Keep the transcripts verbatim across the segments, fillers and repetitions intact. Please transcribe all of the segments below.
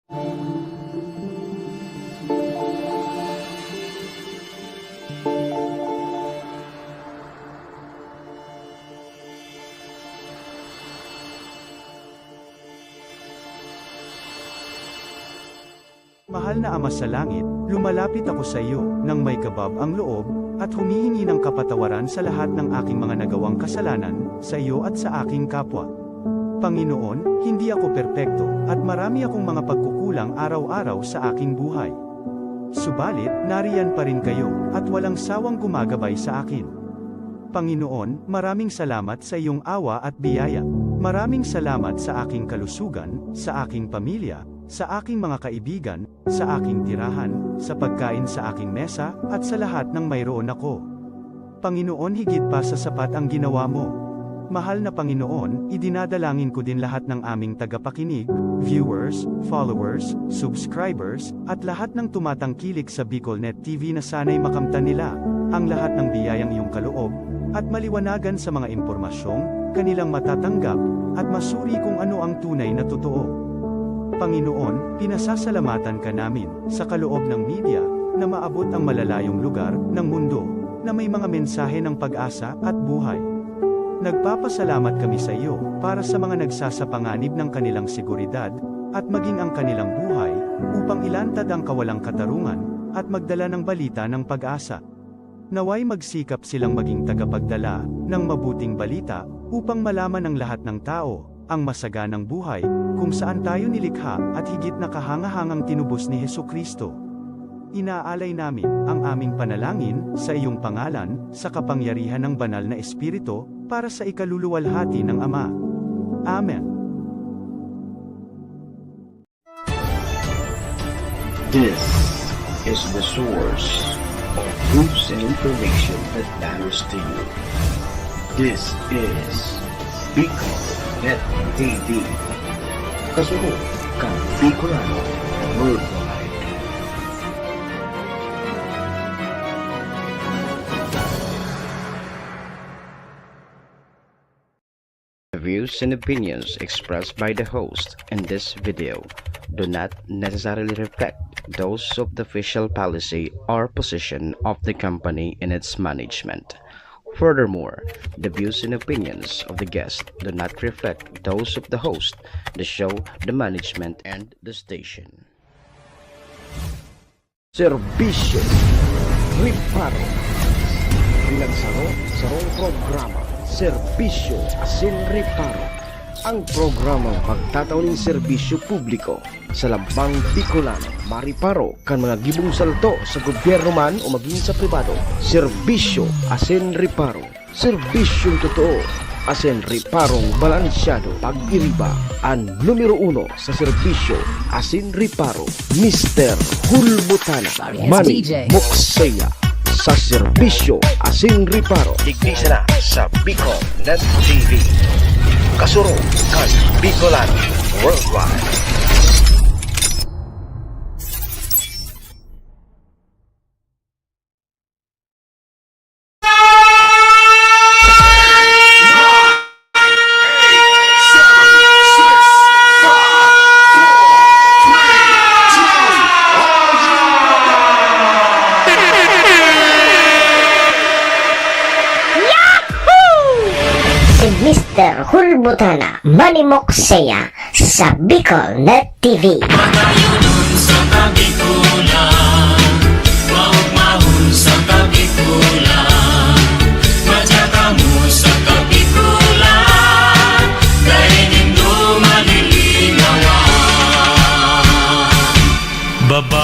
Mahal na Ama sa Langit, lumalapit ako sa iyo nang may kabab ang loob, at humihingi ng kapatawaran sa lahat ng aking mga nagawang kasalanan, sa iyo at sa aking kapwa. Panginoon, hindi ako perpekto, at marami akong mga pagkukulang araw-araw sa aking buhay. Subalit, nariyan pa rin kayo, at walang sawang gumagabay sa akin. Panginoon, maraming salamat sa iyong awa at biyaya. Maraming salamat sa aking kalusugan, sa aking pamilya, sa aking mga kaibigan, sa aking tirahan, sa pagkain sa aking mesa, at sa lahat ng mayroon ako. Panginoon, higit pa sa sapat ang ginawa mo. Mahal na Panginoon, idinadalangin ko din lahat ng aming tagapakinig, viewers, followers, subscribers, at lahat ng tumatangkilik sa BicolNet T V na sana'y makamtan nila ang lahat ng biyayang iyong kaloob, at maliwanagan sa mga impormasyong kanilang matatanggap, at masuri kung ano ang tunay na totoo. Panginoon, pinasasalamatan ka namin sa kaloob ng media na maabot ang malalayong lugar ng mundo na may mga mensahe ng pag-asa at buhay. Nagpapasalamat kami sa iyo para sa mga nagsasapanganib ng kanilang seguridad at maging ang kanilang buhay upang ilantad ang kawalang katarungan at magdala ng balita ng pag-asa. Nawa'y magsikap silang maging tagapagdala ng mabuting balita upang malaman ng lahat ng tao ang masaganang buhay kung saan tayo nilikha at higit na kahangahangang tinubos ni Jesu-Cristo. Inaalay namin ang aming panalangin sa iyong pangalan, sa kapangyarihan ng Banal na Espiritu, para sa ikaluluwalhati ng Ama. Amen. This is the source of news and information that matters to you. This is Bicol Net T V. Kasunod kan Bicolano Worldwide. The views and opinions expressed by the host in this video do not necessarily reflect those of the official policy or position of the company and its management. Furthermore, the views and opinions of the guest do not reflect those of the host, the show, the management, and the station. Serbisyo Reparo. Bilang saro, sarong programa, Serbisyo asin Reparo. Ang programang magtatao nin serbisyo publiko sa lambang Bicolano, mareparo kan mga gibong salto sa gobyerno man o magin sa pribado. Serbisyo asin Reparo. Serbisyong totoo asin reparong balansyado. Pag-iriba, an numero uno sa serbisyo asin reparo, Mister Hulbutana, Manny Mokseya, sa serbisyo asin reparo. Digdi sana sa Bicol Net T V. Kasurog kan Bicolano Worldwide. Si Mister Hulbutana, Manimok Seya, sa Bicol Net T V. Matayonon sa Kabikulan, maugmahon sa Kabikulan, madyakamo sa Kabikulan, dai nindo malilinawan.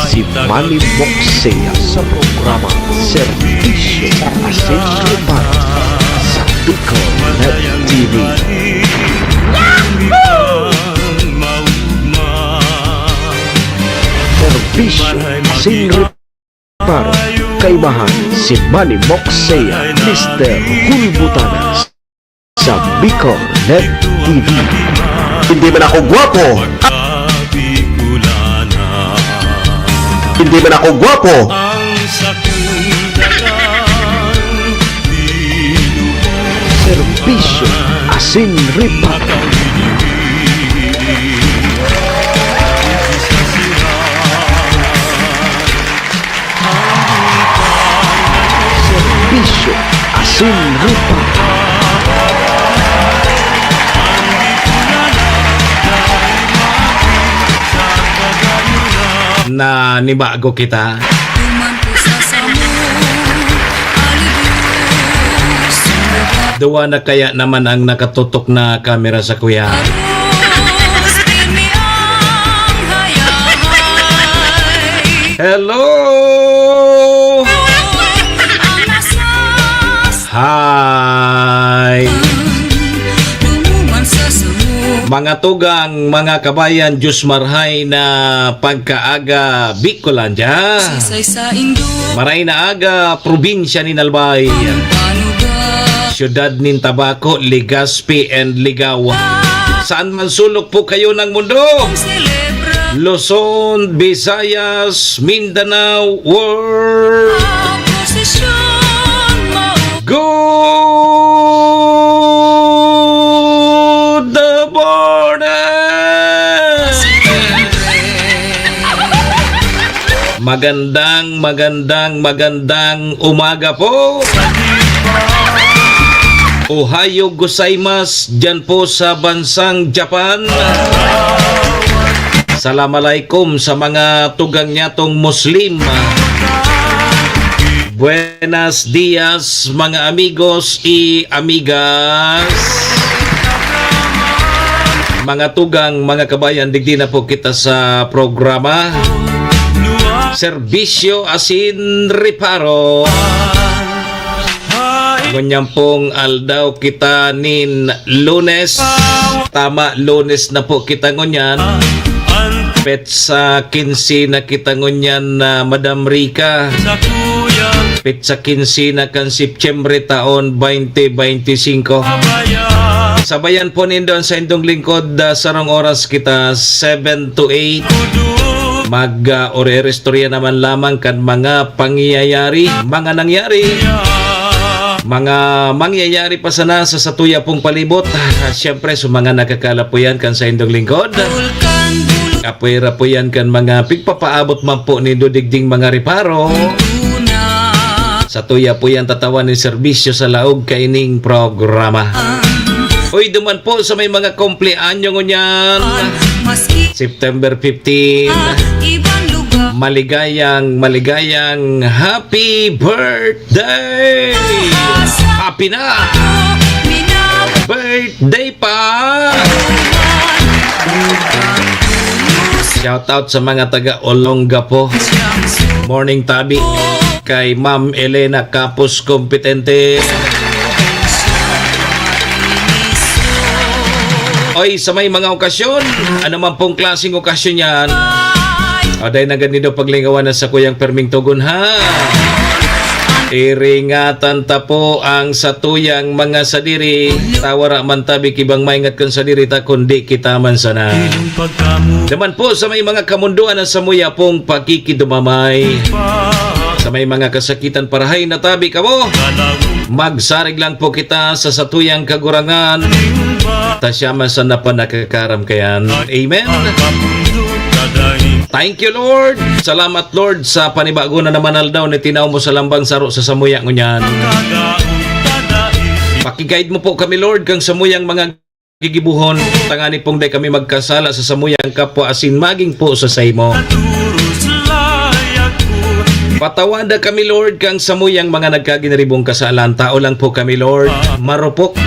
Si Manny Moksea sa programa Serbisyo Asin Reparo sa Bicol Net T V. Serbisyo Asin Reparo, kaibahan si Manny Moksea, Mister Hulbutana sa Bicol Net T V. Hindi man ako gwapo. Hindi man ako gwapo. Serbisyo Asin Reparo. Asin Rupa. Nanibago kita. Duwa na kaya naman ang nakatutok na kamera sa kuya. Hello! Hi! Mga tugang, mga kabayan, Diyos marhay na pagkaaga, Bicolandia. Maray na aga, probinsya nin Albay. Siyudad nin Tabaco, Legazpi and Ligao. Saan man sulok po kayo ng mundo. Luzon, Visayas, Mindanao, World. Good morning! Magandang, magandang, magandang umaga po. Ohayo gozaimasu, dyan po sa bansang Japan. Salam alaikum sa mga tugang nyatong Muslim. Buenas dias, mga amigos y amigas. Mga tugang, mga kabayan, digdi na po kita sa programa. Serbisyo asin reparo. Ngunyan pong aldaw kita nin Lunes. Tama, Lunes na po kita ngunyan. Petsa quince na kita ngunyan na Madam Rica. Petsa quince na kan Setyembre taon twenty twenty-five. Sabayan po nindo ang saindong lingkod, ah, sarong oras kita, seven to eight. Mag, ah, ore-oristorya naman lamang kan mga pangyayari, mga nangyari, mga mangyayari pa sana sa satuya pong palibot. Ah, siyempre, sa mga nakakalapuyan kan saindong lingkod. Kapuwera po yan kan mga pigpapaabot man po nindo digding mga reparo. Satuya po yan tatawan nin serbisyo sa laog kaining programa. Uy, duman po sa may mga kumpleanyo ngunyan. September fifteen. Maligayang, maligayang happy birthday! Happy na! Birthday pa! Shout out sa mga taga Olongapo. Morning, tabi kay Ma'am Elena Capos Competente. Oy, sa may mga okasyon, ano man pong klaseng okasyon yan, o, dai na gani daw paglingawan na sa kuyang perming tugon, ha? Iringatan ta po ang satuyang mga sadiri. Tawara man tabi kibang maingat kan sadiri ta, kundi kita man sana. Naman po sa may mga kamundoan na samuya pong pakikidumamay. Sa may mga kasakitan, parahay na tabi kamo. Magsarig lang po kita sa satuyang Kagurangnan. Ta siya man sana pa nakakaram kayan. Amen. Thank you, Lord. Salamat, Lord, sa panibago na naman aldaw na itinaw mo sa lambang saro sa samuya ngunyan. Paki-guide mo po kami, Lord, kang samuyang mga gigibohon, tangani pong dai kami magkasala sa samuyang kapwa asin magin po sa saimo. Patawada kami, Lord, kang samuyang mga nagkaginiribong kasalan. Tao lang po kami, Lord. Marupok,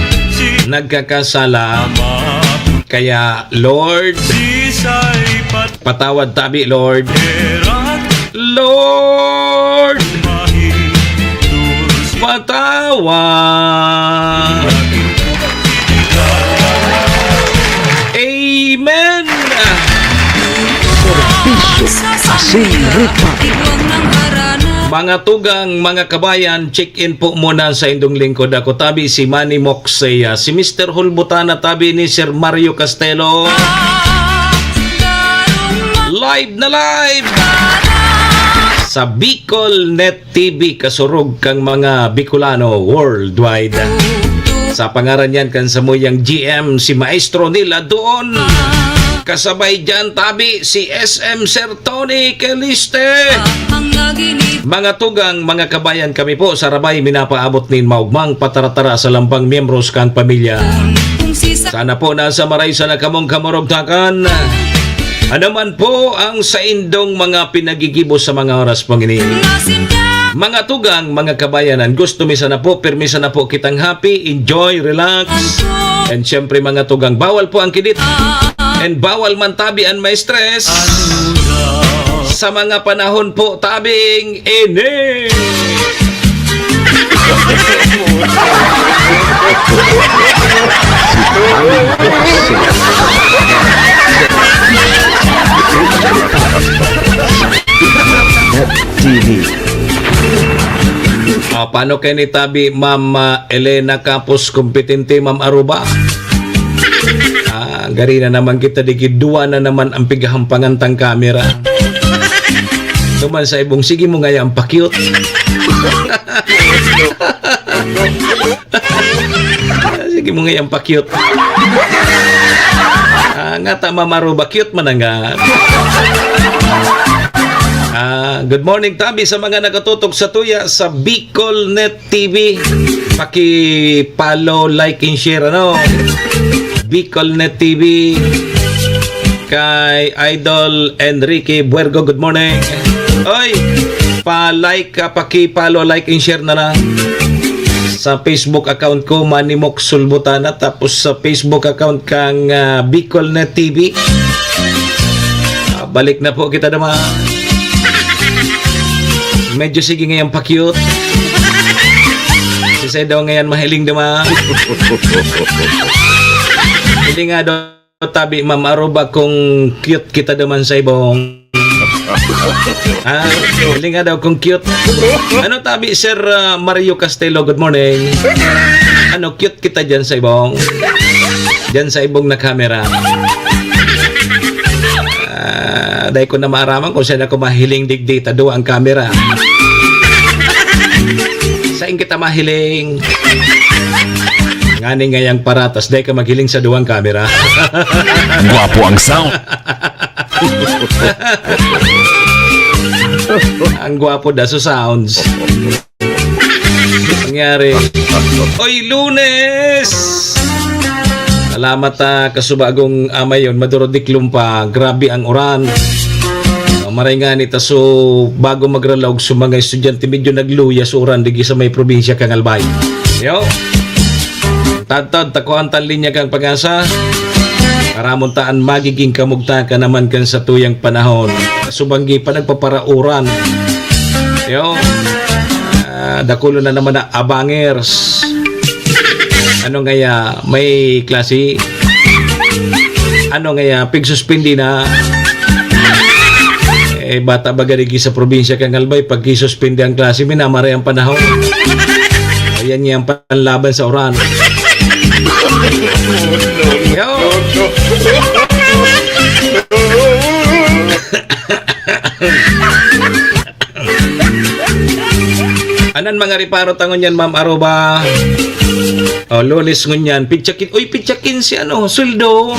nagkakasala. Kaya, Lord, patawad tabi, Lord. Lord, patawad. Amen. Serbisyo asin rupa. Mga tugang, mga kabayan, check-in po muna sa indong lingkod. Ako tabi si Manny Moxeya, si Mister Hulbutana tabi ni Sir Mario Castelo. Live na live sa Bicol Net T V, kasurog kang mga Bicolano worldwide. Sa pangaran yan kan samuyang G M, si Maestro Neil Aduon. Kasabay dyan, tabi, si S M Sir Tony Caliste. Mga tugang, mga kabayan, kami po sa Rabay minapaabot nin maugmang pataratara sa lampang miyembros kan pamilya. Sana po nasa maray sana kamong kamurugtakan. Ano man po ang saindong mga pinagigibo sa mga oras pong ini. Mga tugang, mga kabayanan, gusto mi sana po, pirmi sana po kitang happy, enjoy, relax. And syempre, mga tugang, bawal po ang kidit. And bawal man tabi an ma-stress sa mga panahon po tabing ini. T V. Ah, paano kayo ni tabi, Ma'am, ah, Elena Capos, kompetente, Ma'am Aruba? Ah, gari na naman kita, di gid duwa na naman ang pighahampangan tang kamera. Tuman sa ibong, sige mo ngaya ang pa-cute. Sige mo ngayang pa-cute. Ah, nga ta, Ma'am Aruba, cute man na nga. Ah, good morning, tabi, sa mga nakatutok sa tuya sa Bicol Net T V. Paki-follow, like, and share, ano? Bicol Net T V. Kay Idol Enrique Buergo, good morning. Oy, pa-like ka, paki-follow, like, and share na lang sa Facebook account ko, Manny Mok Sulbutana, tapos sa Facebook account kang, ah, Bicol Net T V. Ah, balik na po kita naman. Medyo sige ngayon pa-cute. Si Sedo ngayon mahiling naman. Hindi nga daw tabi, Ma'am Aruba, kung cute kita duman sa ibong. Ah, hindi nga daw kung cute. Ano tabi, Sir, ah, Mario Castelo, good morning. Ano, cute kita dyan sa ibong? Dyan sa ibong na camera. Ah, dahil ko na maaraman kung saan ako mahiling digdi, ta duwa ang camera. Saan kita mahiling? Ngani ngayang paratas, dai ka maghiling sa duwang kamera. Gwapo ang sound. Ang gwapo da so sounds. Nangyari. Oy, Lunes! Salamat, ah, kasubagong amayon, madurodiklom pa. Grabe ang uran. Ah, maray nga ni ta, so, bago magralaog, so, mga estudyante, medyo nagluya sa uran, digi sa may probinsya kang Albay. Yo! Tadtad, takuan tan linya kang Pag-asa. Aramon ta an magiging kamugtakan naman kan satuyang panahon. Subanggi pa nagpaparauran. Yo, ah, dakulo na naman na abangers. Ano ngaya, may klase? Ano ngaya, pigsuspindi na? Eh, bata baga digi sa probinsya kang Albay, pag isuspindi ang klase, minamaray ang panahon. Ayan niya ang panlaban sa uran. Yo! Anan mga reparo ta ngunyan, Ma'am Aruba? O, Lunes ngunyan. Pitsa kin-, uy, pitsa kinse, ano, sweldo.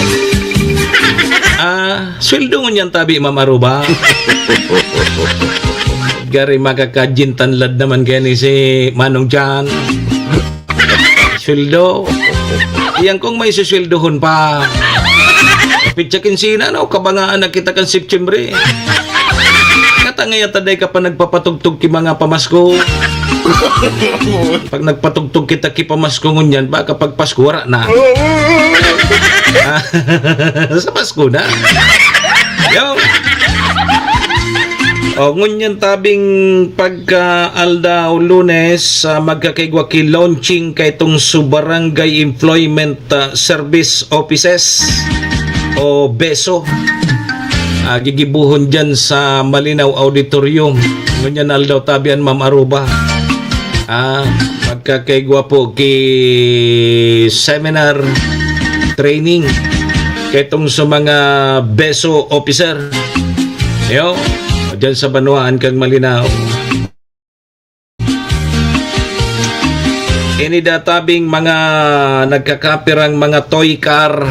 Ah, sweldo ngunyan tabi, Ma'am Aruba. Gari makakajintanlad naman gani si Manong John. Sweldo. Yan kung may susweldohon pa. Pitsa kinsina, no? Kabangaan na kita kan September. Katangay at aday ka pa nagpapatugtog ki mga pamasko. Pag nagpatugtog kita ki pamasko ngunyan, baka pag Pasko, wara na. Ah, sa Pasko na. Yo. O, ngunyan tabing pagka aldaw Lunes, ah, magkakaigwa ki launching kaitong sa Barangay Employment, ah, Service Offices o beso. Ah, gigibuhon dyan sa Malinaw Auditorium. Ngunyan aldaw tabi an Ma'am Aruba. Ah, magkakaigwa po ki seminar training kaitong sa mga beso officer. Yo, dyan sa banwaan kang Malinaw. Ini databing mga nagkakapirang mga toy car.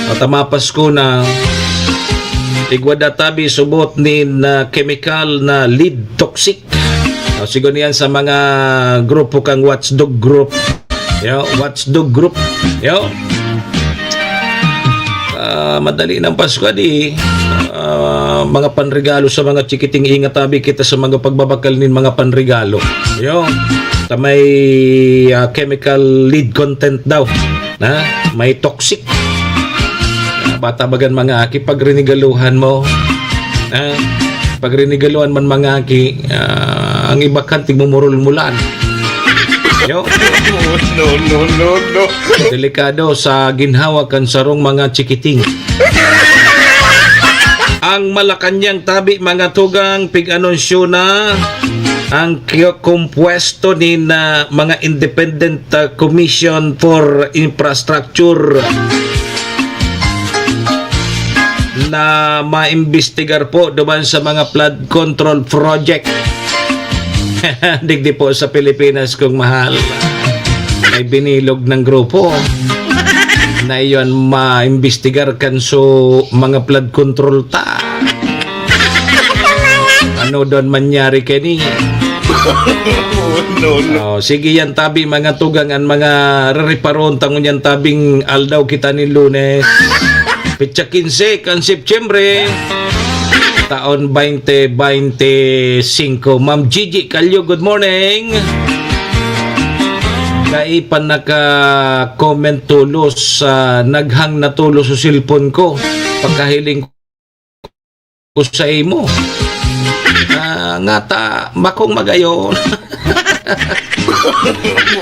Matama Pasko na, igwa da tabi subot nin, ah, chemical na lead toxic. O, sigon yan sa mga grupo kang watchdog group. Yo, watchdog group. Yo. Ah, madali ng Pasko, di, ah, mga panregalo sa mga chikiting, ingat tabi kita sa mga pagbabakal nin mga panregalo. Yo. Ta may, ah, chemical lead content daw. Na may toxic. Ah, bata bagan mga aki, pagrinigaluhan mo. Ah, pagrinigaluhan man mga aki, ah, ang iba kan tigmumurul-mulan. Yo. No, no, no, no. Delikado sa ginhawa kan sarong mga chikiting. Ang Malacañang tabi, mga tugang, pig-anunsyo na ang ki-, kompuesto nin, ah, mga Independent, ah, Commission for Infrastructure na maimbestigar po duman sa mga flood control project. Digdi po sa Pilipinas, kung mahal. May binilog ng grupo na iyon maimbestigar kan so mga flood control ta. Ano doon manyari kani? No, no. Oh, sige yan, tabi, mga tugang, ang mga rereparon tangon yan, tabing aldaw kita ni Lunes. Petsa quince kan Setyembre, taon twenty twenty-five. Ma'am Gigi Calio, good morning. Dai pa naka-comment tulos, ah, naghang na tulos sa cellphone ko. Pagkahiling ko sa imo. Ah, ngata, bakong magayon.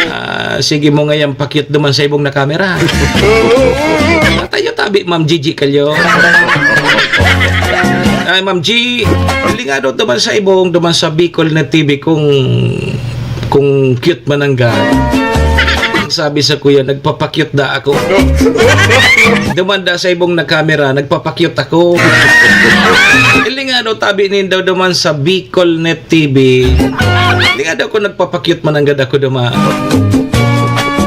Ah, sige mo ngayang pakyut duman sa ibong na kamera. Matayo tabi, Ma'am Gigi Calio. Ay, Ma'am G, lingado duman sa ibong, duman sa Bicol na T V kung, kung cute man ang ga-, sabi sa kuya, "Nagpapakyut da ako." Duman da sa ibong na kamera, "Nagpapakyut ako." Lingado tabi nindo duman sa Bicol Net T V. Lingado ako, nagpapakyut man ang gad ako duman.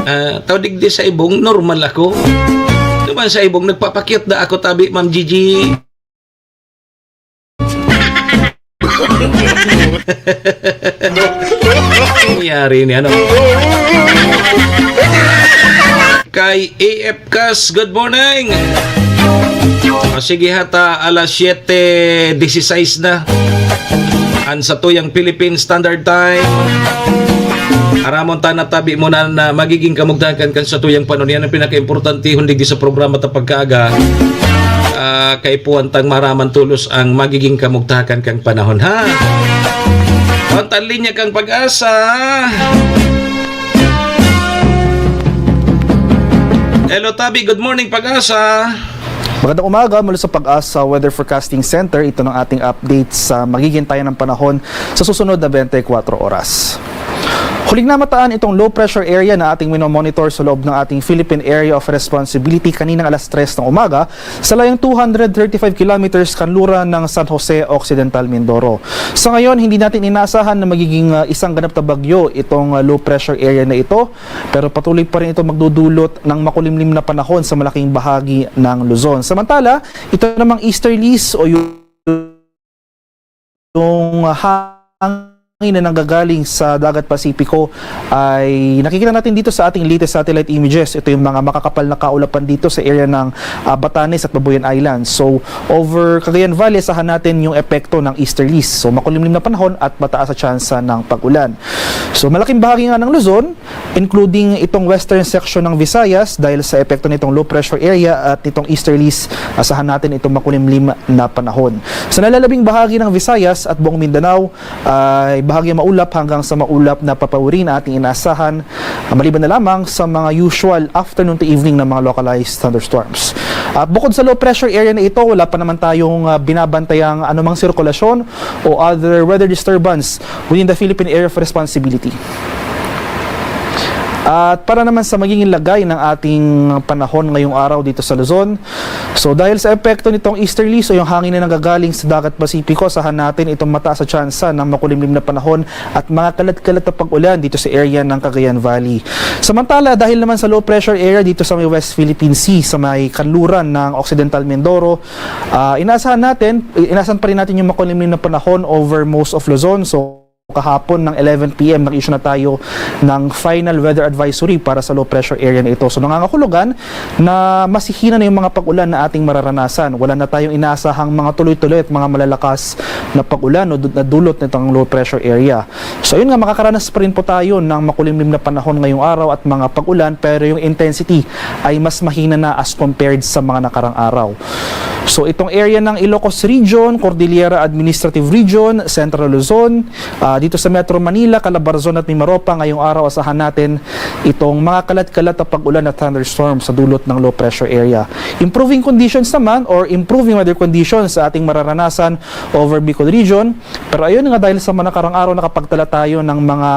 Ah, tawdig di sa ibong, normal ako. Duman sa ibong, nagpapakyut da ako tabi, Ma'am Gigi. Nangyari ni ano? Kay A F Kas, good morning. O, sige, hata alas siyete dieciséis na. An satuyang Philippine Standard Time. Aramon ta na tabi mo na, na magiging kamugtakan kan satuyang panahon. Yan ang pinakaimportante, hundig di sa programa ta pagkaaga. Ah, kaipuhan tang maraman tulos ang magiging kamugtakan kang panahon, ha? Pantan linya kang Pag-asa. Hello, Tabi. Good morning, Pag-asa. Magandang umaga mula sa Pag-asa Weather Forecasting Center. Ito ng ating update sa magiging tayan ng panahon sa susunod na twenty-four oras. Huling namataan itong low pressure area na ating minomonitor sa loob ng ating Philippine Area of Responsibility kaninang alas tres ng umaga sa layong two hundred thirty-five kilometers kanluran ng San Jose Occidental, Mindoro. Sa ngayon, hindi natin inaasahan na magiging, ah, isang ganap na bagyo itong, ah, low pressure area na ito, pero patuloy pa rin ito magdudulot ng makulimlim na panahon sa malaking bahagi ng Luzon. Samantala, ito namang easterlies o yung yung hangin na nanggagaling sa Dagat Pasipiko ay nakikita natin dito sa ating latest satellite images. Ito yung mga makakapal na kaulapan dito sa area ng, ah, Batanes at Babuyan Island. So, over Cagayan Valley, asahan natin yung epekto ng easterlies. So, makulimlim na panahon at mataas sa tsansa ng pag-ulan. So, malaking bahagi nga ng Luzon, including itong western section ng Visayas, dahil sa epekto nitong low pressure area at nitong easterlies, asahan natin itong makulimlim na panahon. Sa nalalabing bahagi ng Visayas at buong Mindanao ay bahagi maulap hanggang sa maulap na papawirin na ating inaasahan, maliban na lamang sa mga usual afternoon to evening na mga localized thunderstorms. At bukod sa low pressure area na ito, wala pa naman tayong, ah, binabantayang anumang sirkulasyon o other weather disturbance within the Philippine Area of Responsibility. At para naman sa magiging lagay ng ating panahon ngayong araw dito sa Luzon, so dahil sa epekto nitong easterlies o yung hangin na nanggagaling sa Dagat Pasipiko, asahan natin itong mataas sa tsansa ng makulimlim na panahon at mga kalat-kalat na pag-ulan dito sa area ng Cagayan Valley. Samantala, dahil naman sa low pressure area dito sa may West Philippine Sea, sa may kanluran ng Occidental Mindoro, ah, inaasahan natin, inaasahan pa rin natin yung makulimlim na panahon over most of Luzon. So, kahapon ng eleven p m, nag-issue na tayo ng final weather advisory para sa low pressure area na ito. So, nangangahulugan na mas hihina na yung mga pag-ulan na ating mararanasan. Wala na tayong inaasahang mga tuloy-tuloy at mga malalakas na pag-ulan o du-, na dulot nitong low pressure area. So, yun nga, makakaranas pa rin po tayo ng makulimlim na panahon ngayong araw at mga pag-ulan, pero yung intensity ay mas mahina na as compared sa mga nakarang araw. So, itong area ng Ilocos Region, Cordillera Administrative Region, Central Luzon, ah, dito sa Metro Manila, Calabarzon at Mimaropa, ngayong araw asahan natin itong mga kalat-kalat na pag-ulan at thunderstorm sa dulot ng low pressure area. Improving conditions naman or improving weather conditions sa ating mararanasan over Bicol Region. Pero ayun nga, dahil sa mga nakarang araw, nakapagtala tayo ng mga,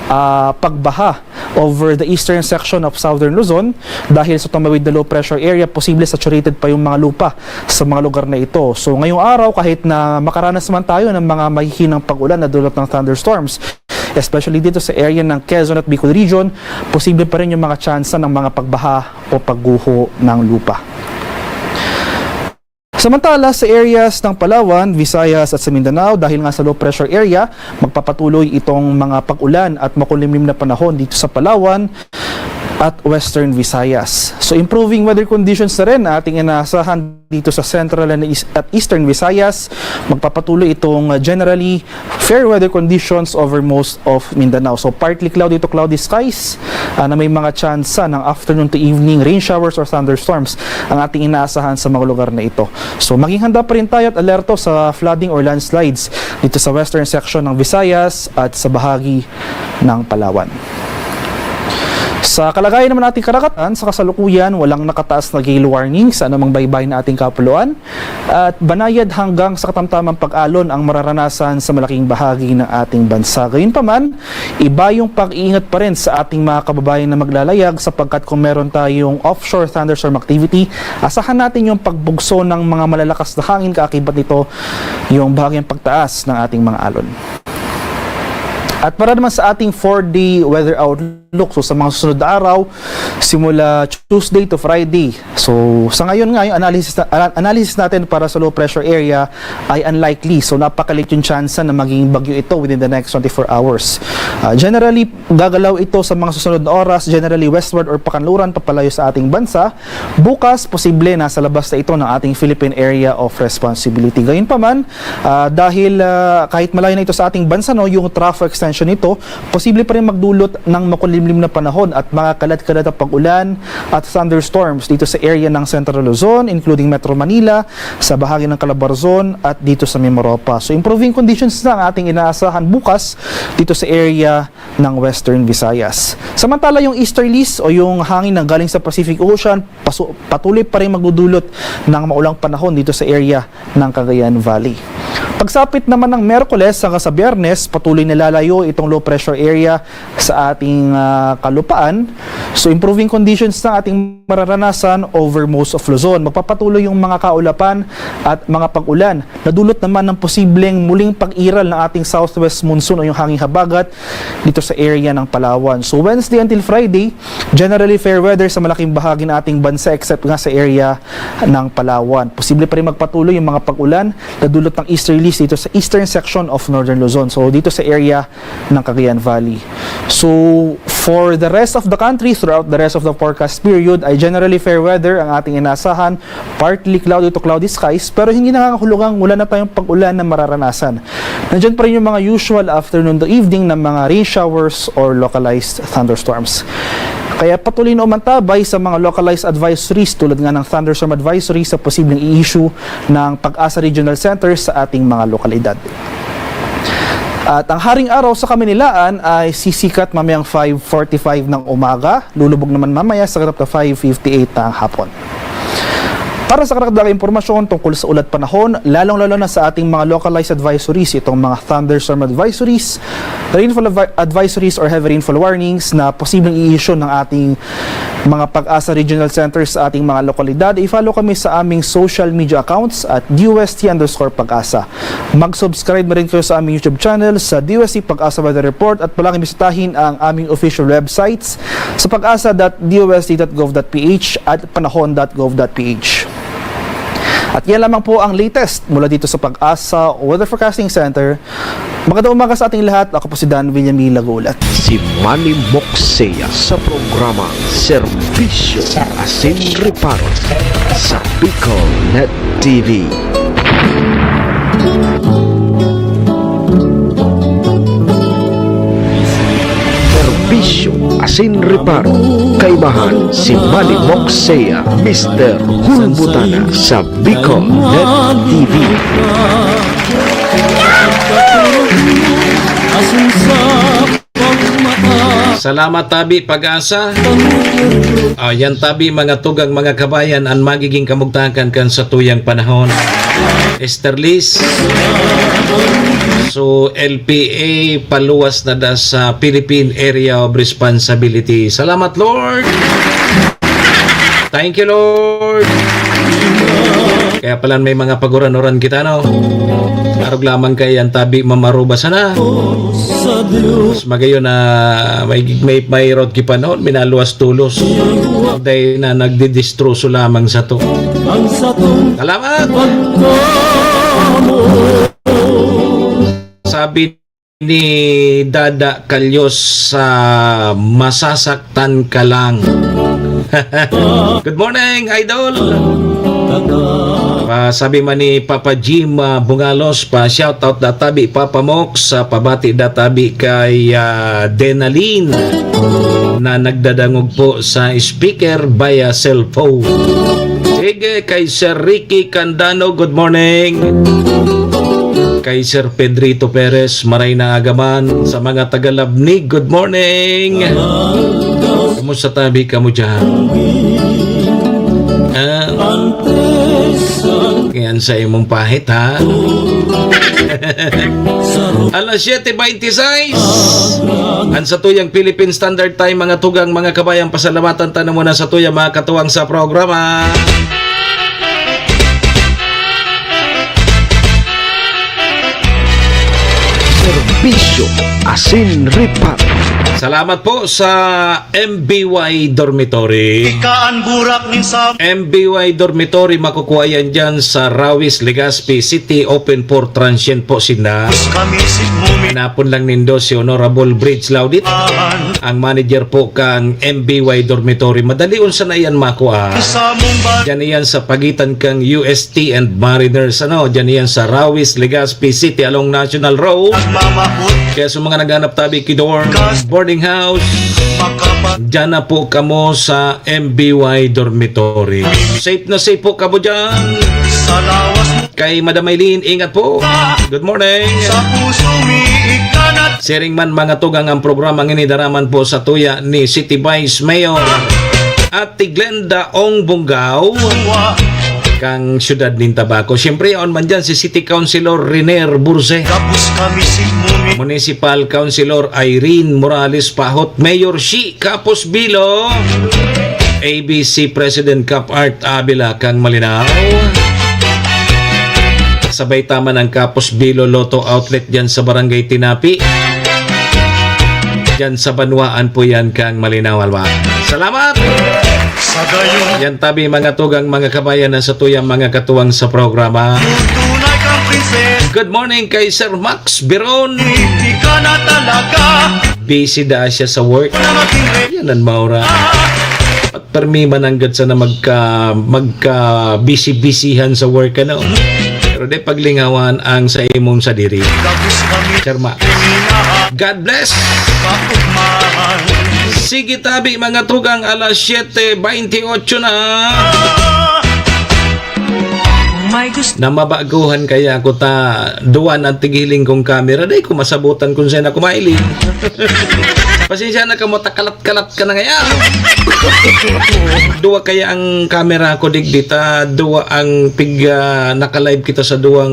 ah, pagbaha over the eastern section of southern Luzon. Dahil sa tumawid na low pressure area, posible saturated pa yung mga lupa sa mga lugar na ito. So, ngayong araw, kahit na makaranas man tayo ng mga mahihinang pag-ulan na dulot ng thunderstorms, especially dito sa area ng Quezon at Bicol Region, posible pa rin yung mga tsansa ng mga pagbaha o pagguho ng lupa. Samantala, sa areas ng Palawan, Visayas at sa Mindanao, dahil nga sa low pressure area, magpapatuloy itong mga pag-ulan at makulimlim na panahon dito sa Palawan at Western Visayas. So, improving weather conditions na rin ang ating inaasahan dito sa Central and East-, at Eastern Visayas. Magpapatuloy itong, uh, generally fair weather conditions over most of Mindanao. So, partly cloudy to cloudy skies, ah, na may mga tsansa ng afternoon to evening rain showers or thunderstorms ang ating inaasahan sa mga lugar na ito. So, maging handa pa rin tayo at alerto sa flooding or landslides dito sa western section ng Visayas at sa bahagi ng Palawan. Sa kalagayan naman ng ating karagatan, sa kasalukuyan, walang nakataas na gale warning sa anumang baybayin na ating kapuluan. At banayad hanggang sa katamtamang pag-alon ang mararanasan sa malaking bahagi ng ating bansa. Gayunpaman, iba yung pag-iingat pa rin sa ating mga kababayan na maglalayag, sapagkat kung meron tayong offshore thunderstorm activity, asahan natin yung pagbugso ng mga malalakas na hangin, kaakibat nito yung bahagyang pagtaas ng ating mga alon. At para naman sa ating four-day weather outlook, so sa mga susunod na araw, simula Tuesday to Friday. So, sa ngayon nga, yung analysis na, ana-, analysis natin para sa low pressure area ay unlikely. So, napakalit yung tsansa na maging bagyo ito within the next twenty-four hours. Ah, generally, gagalaw ito sa mga susunod na oras, generally westward or pakanluran, papalayo sa ating bansa. Bukas, posible nasa labas na ito ng ating Philippine Area of Responsibility. Gayunpaman, ah, dahil, ah, kahit malayo na ito sa ating bansa, no, yung trough extension nito, posible pa rin magdulot ng makulimlim na panahon at mga kalat-kalat na pag-ulan at thunderstorms dito sa area ng Central Luzon, including Metro Manila, sa bahagi ng Calabarzon at dito sa Mimaropa. So, improving conditions na ang ating inaasahan bukas dito sa area ng Western Visayas. Samantala, yung easterlies o yung hangin na galing sa Pacific Ocean, pasu-, patuloy pa rin magdudulot ng maulang panahon dito sa area ng Cagayan Valley. Pagsapit naman ng Miyerkules hanggang sa Biyernes, patuloy na lalayo itong low pressure area sa ating, ah, kalupaan. So, improving conditions na ating mararanasan over most of Luzon. Magpapatuloy yung mga kaulapan at mga pag-ulan na dulot naman ng posibleng muling pag-iral ng ating southwest monsoon o yung hanging habagat dito sa area ng Palawan. So, Wednesday until Friday, generally fair weather sa malaking bahagi ng ating bansa except nga sa area ng Palawan. Posible pa rin magpatuloy yung mga pag-ulan na dulot ng easterlies dito sa eastern section of northern Luzon. So, dito sa area ng Cagayan Valley. So, for the rest of the country, throughout the rest of the forecast period, ay generally fair weather ang ating inasahan, partly cloudy to cloudy skies, pero hindi nangangahulugang wala na tayong pag-ulan na mararanasan. Nandiyan pa rin yung mga usual afternoon to evening na mga rain showers or localized thunderstorms. Kaya patuloy na umantabay sa mga localized advisories tulad nga ng thunderstorm advisory sa posibleng i-issue ng PAGASA Regional Center sa ating mga lokalidad. At ang Haring Araw sa Kamanila ay sisikat mamayang five forty-five ng umaga, lulubog naman mamaya sa ganap na five fifty-eight ng hapon. Aron sa karagdagang impormasyon tungkol sa ulat panahon, lalong-lalo na sa ating mga localized advisories, itong mga thunderstorm advisories, rainfall advi-, advisories or heavy rainfall warnings na posibleng i-issue ng ating mga PAGASA Regional Centers sa ating mga lokalidad, i-follow kami sa aming social media accounts at D O S T underscore PAGASA. Mag-subscribe na rin kayo sa aming YouTube channel sa D O S T PAGASA Weather Report at palaging bisitahin ang aming official websites sa pagasa dot D O S T dot gov dot P H at panahon dot gov dot P H. At yan lamang po ang latest mula dito sa PAGASA Weather Forecasting Center. Magandang umaga sa ating lahat. Ako po si Dan William E. Lagulat. Si Manny Moksea sa programa Serbisyo Asin Reparo sa Bicol Net T V. Serbisyo asin reparo. Kaibahan si Manny Moksea, Mister Hulbutana sa Bicol Net T V. Salamat tabi, PAGASA. Ah, yan tabi, mga tugang, mga kabayan, an magiging kamugtakan kan satuyang panahon. Esterlis. So, L P A paluwas na da sa Philippine Area of Responsibility. Salamat, Lord! Thank you, Lord. Kaya pala may mga paguran-uran kita, no? Arog lamang kay an tabi mamaruba sana. Mas magayon na may, may, may rot ki panahon, minaluwas tulos. Dahil na nagdidistroso lamang sa to. Salamat! Sabi ni Dada Calyos, sa masasaktan ka lang. Good morning, idol. Pa, sabi man ni Papa Jim, ah, Bungalos, pa shoutout da tabi, Papa Mox, sa pabati da tabi kay, ah, Denalyn na nagdadangog po sa speaker via cellphone. Sige, kay Sir Ricky Candano, good morning. Kay Sir Pedrito Perez, maray na aga man. Sa mga taga Labnig, good morning. Kumusta tabi kamo dyan? Ah, ngayon sa imong pahit, ha? Alas siyete beintisais. An satuyang Philippine Standard Time, mga tugang, mga kabayan, pasalamatan ta na muna sa tuyang mga katuwang sa programa. Serbisyo asin reparo. Salamat po sa M B Y Dormitory. Ika an burak nin sa M B Y Dormitory, makukuha yan dyan sa Rawis, Legazpi City, open for transient po sinda. Kami si Mumin. Hanapon lang nindo si Honorable Bridge Laudit, ang manager po kang M B Y Dormitory. Madali unsa na yan makua. Sa Mumbai. Diyan iyan sa pagitan kang U S T and Mariners, ano? Diyan iyan sa Rawis, Legazpi City, along National Road. Nagmamahot. Kaya sa mga naghanap tabi ki dorm, boarding house, makapa- Diyan na po kamo sa M B Y Dormitory. Safe na safe po kamo dyan. Sa lawas mo. Kay Madam Eileen, ingat po. Good morning. Sa puso mi ikanat. Siring man, mga tugang, ang programang ini daraman po sa tuya ni City Vice Mayor Ate Glenda Ong Bungao, kang siyudad nin Tabaco. Siyempre, yaon man dyan si City Councilor Riner Burse. Tapos kami si Muni. Municipal Councilor Irene Morales Pahot. Mayor Shi Kapos Bilo. A B C President Cap Art Avila kang Malinao. Sabay taman ang Kapos Bilo Lotto Outlet dyan sa Barangay Tinapi. Dyan sa Banwaan po yan kang Malinao, Alwa. Salamat! Sa gayon. Yan tabi, mga tugang, mga kabayan, na sa tuyang mga katuwang sa programa. Tunay kang prinsesa. Good morning kay Sir Max Biron. Hindi ka na talaga. Busy da siya sa work. Na maging re- Yan ang maura. At permi man anggad sana magka, magka-busy-busyhan sa work, ano? Pero di paglingawan ang sa imong sadiri. Gabos kami. Sir Ma. Minahal. God bless. Kaugmahan. Sige tabi, mga tugang, alas siyete beintiotso na. May gusto. Na mabaguhan kaya ako ta duwan ang tighiling kong kamera. Dai ko masabutan kung saan ako mahiling. Pasensya na kamo, takalat-kalat ka na ngayon. Duwa kaya ang camera ko, digdi ta duwa ang pig, ah, naka-live kita sa duwang,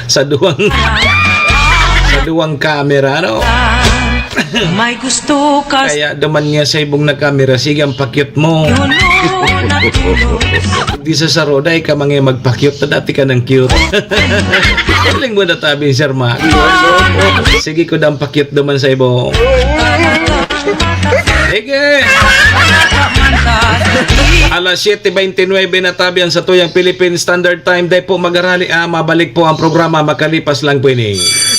sa duwang, sa duwang camera, no? May gusto ka. Kaya duman niya sa ibong na camera, sige ang pakyut mo. Di sa saroda, ika mga magpakyut na dati ka ng cute. Galing mo na tabi, Sir Mac. Sige ko dang pakyut duman sa ibo. Sige. Alas siyete beintinuebe na tabi ang sa tuyang Philippine Standard Time. Dai po magarali, ah, mabalik po ang programa makalipas lang po ini.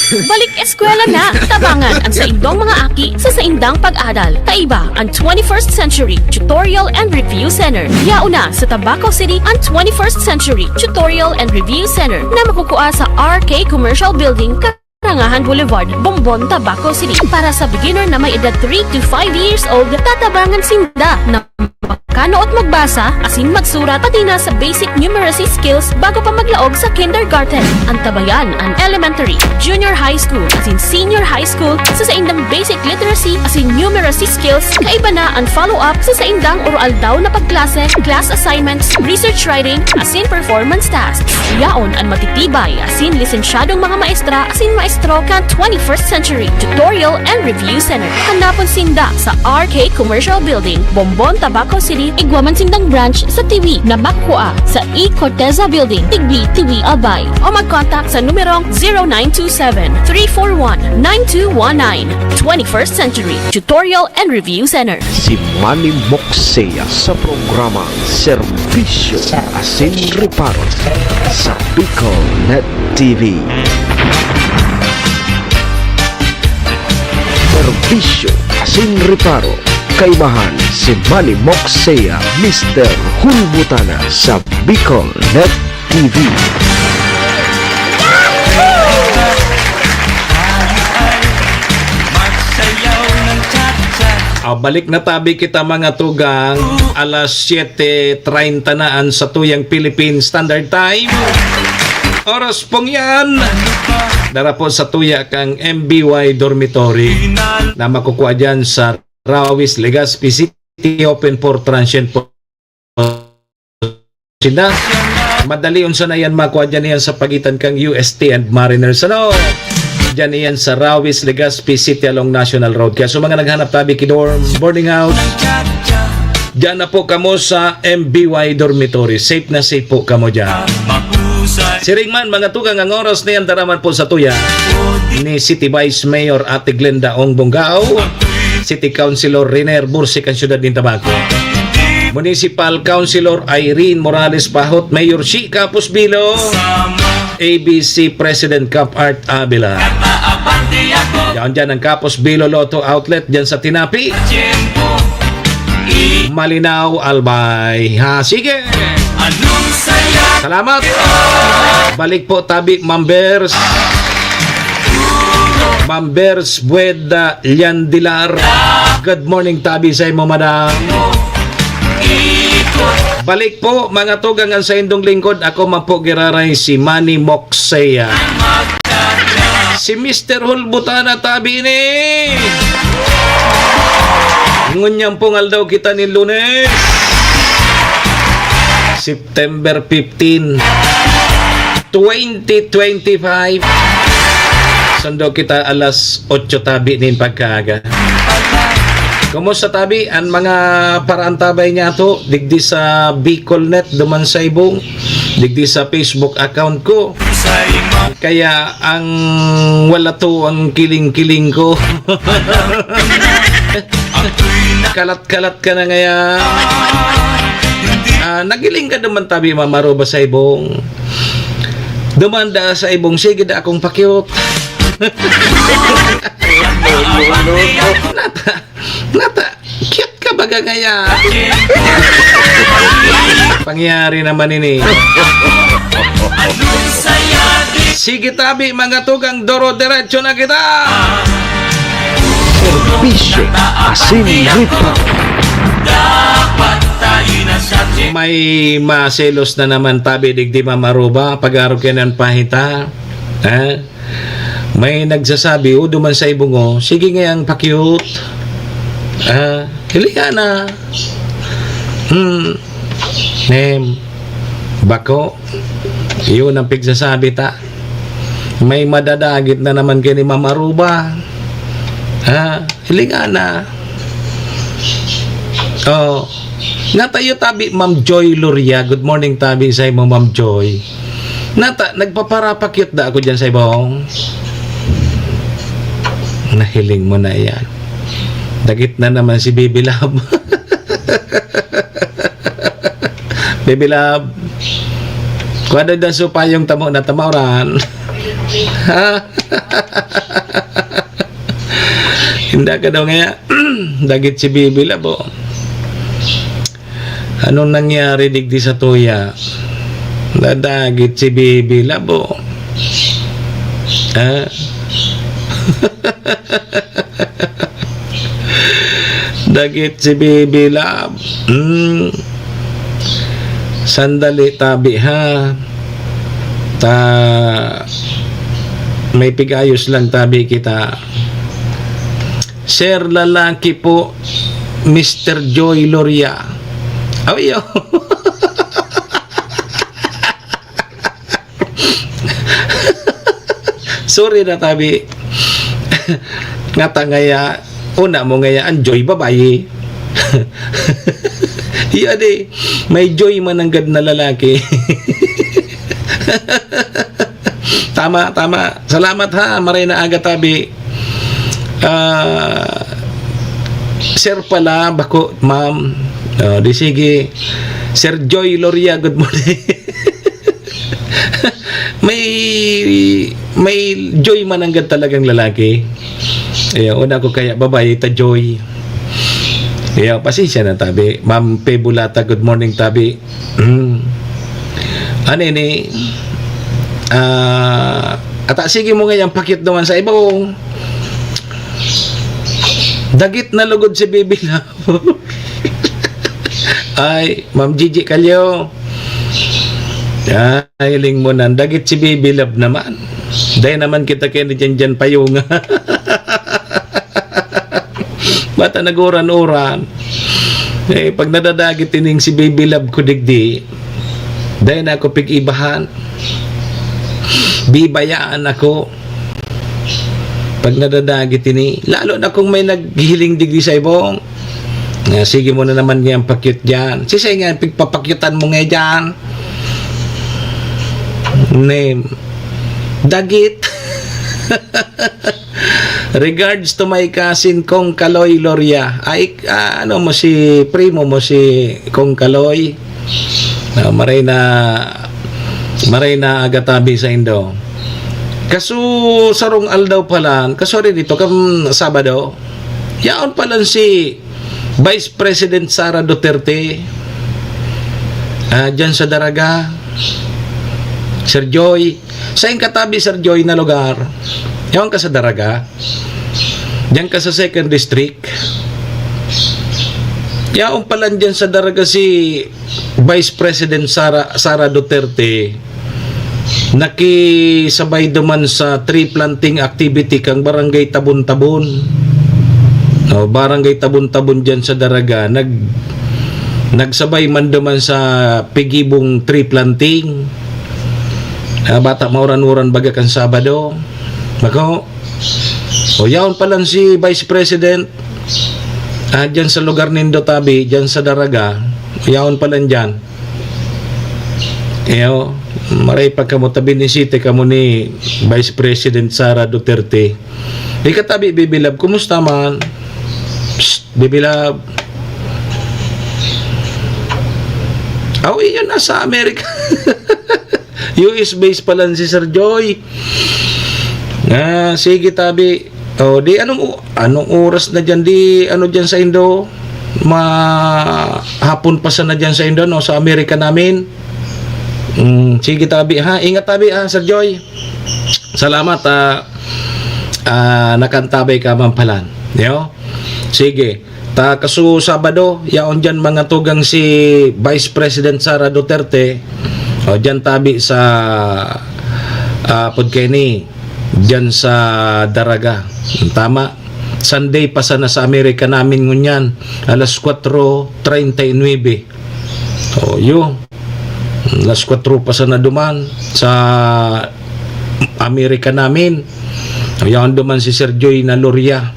Balik eskwela na! Tabangan ang saindong mga aki sa saindang pag-adal. Kaiba ang twenty-first Century Tutorial and Review Center. Yaon na sa Tabaco City ang twenty-first Century Tutorial and Review Center na makukua sa R K Commercial Building, Karangahan Boulevard, Bombon, Tabaco City. Para sa beginner na may edad three to five years old, tatabangan sinda na makanood magbasa asin magsurat, pati na sa basic numeracy skills bago pa maglaog sa kindergarten. Antabayan an elementary, junior high school, asin senior high school sa saindang basic literacy asin numeracy skills. Kaiba na an follow-up sa saindang oro-aldaw na pagklase, class assignments, research writing, asin performance tasks. Yaon an matitibay asin lisensyadong mga maestra asin maestro kan twenty-first Century Tutorial and Review Center. Hanapon sinda sa R K Commercial Building, Bombon, Tabaco City. Igwa man sindang branch sa Tiwi na makukua sa E Corteza Building, Tigbi, Tiwi, Albay. O mag-contact sa numerong zero nine two seven, three four one, nine two one nine. Twenty-first Century Tutorial and Review Center. Si Manny Moxea sa programa Serbisyo asin Reparo sa Bicol Net T V. Serbisyo asin reparo, kaimahan si Manny Moxea, Mister Hulbutana sa Bicol Net T V. Ah, balik na tabi kita, mga tugang. Alas siyete treinta na an satuyang Philippine Standard Time. Oras pong yan. Dara po sa tuya kang M B Y Dormitory na makukua dyan sa Rawis, Legazpi City, open for transient po. Sinda, madali unsa na yan, makua dyan yan sa pagitan kang U S T and Mariners. Ano? Dyan yan sa Rawis, Legazpi City along National Road. Kaya sa mga naghanap tabi ki dorm, boarding house, dyan na po kamo sa M B Y Dormitory. Safe na safe po kamo dyan. Siring man, mga tugang, ang oras na yan, daraman po sa tuya ni City Vice Mayor Ate Glenda Ong Bongao, City Councilor Riner Bursik, ang siyudad nin Tabaco, Municipal Councilor Irene Morales Pahot, Mayor Shi Kapos Bilo, A B C President Cap Art Avila. Yan dyan ang Kapos Bilo Lotto Outlet dyan sa Tinapi. Malinao, Albay. Ha, sige. Salamat. Balik po, tabi, Ma'am Bers. Ma'am Bers Bueda Llandilar. Good morning, tabi, sa imo, madam. Balik po, mga tugang, ang saindong lingkod. Ako man po giraray, si Manny Moxea. Si Mister Hulbutana tabi ni. Ngunyan pong aldaw kita ni Lunes, September fifteen, twenty twenty-five. Sundo kita alas otso tabi nin pagkaaga. Kumusta tabi an mga paraantabay niya to digdi sa Bicol Net duman sa ibong, digdi sa Facebook account ko? Kaya ang wala to ang kiling-kiling ko. Kalat-kalat ka na ngaya. Ah, nagiling ka naman tabi, Mama Roba, sa ibong. Dumanda sa ibong, sige da akong pakyut. Nata, nata, cute ka baga ngaya. Pangyari naman ini. Sige tabi, mga tugang, doro diretso na kita. Serbisyo asin reparo. May maselos na naman tabi digdi, Mama Roba, pag-arog ka ng pahita. Ha? May nagsasabi, "O, duman sa ibong, oh. Sige ngayang pa-cute. Ah, hilinga na." Hmm. Nem. Bako. Yun ang pigsasabi ta. May madadagit na naman kay ni Ma'am Aruba. Ha? Hilinga na. Oh. Natayo tabi, Ma'am Joy Loria. Good morning, tabi sa imo, Ma'am Joy. Nata, nagpaparapakyut da ako dyan sa ibong. Nahiling mo na yan. Dagit na naman si Bibi Love. Baby love. Kuha daw daso payong tamo na tamaoran. Ha? Hindi ka daw ngaya. Dagit si Bibi Love, oh. Anong nangyari digdi sa tuya? Nadagit si Bibi Love, oh. Ha? Dagit si Bibi Love. Hmm. Sandali, tabi, ha? Ta, may pig-ayos lang, tabi, kita. Sir, lalaki po, Mister Joy Loria. Aw, iyo. Sorry na, tabi. Ngata ngaya, una mo ngaya, ang Joy, babayi. Iya di, may Joy mananggad na lalaki. Tama, tama. Salamat ha, maray na aga, tabi. Ah, sir pala, bako, ma'am. Oh, di sige. Sir Joy Loria, good morning. May, may Joy mananggad talagang lalaki. Ayan, una ko kaya babae, ta Joy. Ayan, pasensya na, tabi. Ma'am Pe Bulata, good morning, tabi. Mm. Ano ini? Ah, ata sige mo ngayang pakyut naman sa ibong. Dagit na lugod si Bibi Love. Ay, Ma'am Gigi Calio. Ay, hiling mo nan. Dagit si Bibi Love naman. Dai naman kita kaya ni Janjan Payunga. Bata naguran-uran. Eh, pag nadadagit ining si Bibi Love ko digdi, dai na ako pig-ibahan. Bibayaan ako. Pag nadadagit ini, lalo na kung may naghihiling digdi sa ibong. Nga, sige mo na naman ngayang pakyut dyan. Sisay nga pigpapakyutan mo nga dyan? Name. Dagit. Regards to my cousin Kong Kaloy Loria. Ay, ah, ano mo si primo mo si Kong Kaloy? Ah, maray na, maray na aga tabi sa indo. Kaso sarong aldaw pa lang, kaso rin ito, kam Sabado, yaon pa lang si Vice President Sara Duterte, ah, dyan sa Daraga, Sir Joy. Sain ka tabi, Sir Joy, na lugar? Yaon ka sa Daraga? Diyan ka sa Second District? Yaon pa lang dyan sa Daraga si Vice President Sara, Sara Duterte. Nakisabay duman sa tree planting activity kang Barangay Tabon-Tabon. O, Barangay Tabon-Tabon dyan sa Daraga. Nag-, nagsabay man duman sa pigibong tree planting. Ah, bata mauran-uran baga kan Sabado. Bako. O, yaon pa lang si Vice President. Ah, dyan sa lugar nindo tabi, dyan sa Daraga. Yaon pa lang dyan. Iyo, maray pa kamo, tabi ni City kamo ni Vice President Sara Duterte. Ika tabi, Bibi Love, kumusta man? Psst, Bibi Love. Aw, iyo, nasa Amerika. U S based pa lang si Sir Joy. Ah, sige, tabi. O, di anong o-, anong oras na diyan? Di ano diyan sa Indo? Ma-, hapon pa sana diyan sa Indo, no? Sa Amerika namin. Mm, sige, tabi, ha? Ingat, tabi, ha, Sir Joy? Salamat, ah, ah, nakantabay ka man palan. Yo? Sige. Ta kaso Sabado, yaon diyan mga tugang si Vice President Sara Duterte. O, diyan tabi sa, ah, Pudkeni. diyan sa Daraga. Tama. Sunday pa sana sa Amerika namin ngunyan, alas kwatro treinta y nuebe. O, yun. Alas kwatro pa sana duman sa Amerika namin. Yaon duman si Sir Joy na Loria.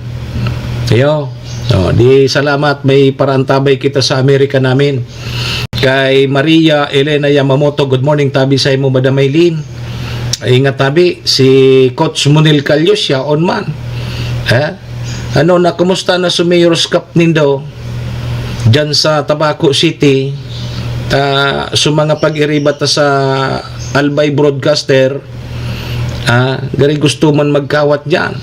Ayo. O, di salamat, may paraantabay kita sa Amerika namin. Kay Maria Elena Yamamoto, "Good morning, tabi sa imo, Madam Maylene." Ay, ingat, tabi. Si Coach Munil Calyos, yaon man. Ha? Ano na, kumusta na sa Mayor's Cup nindo? Diyan sa Tabaco City, ta, sa mga pag-iriba ta sa Albay Broadcaster, ah, gari gusto man magkawat diyan.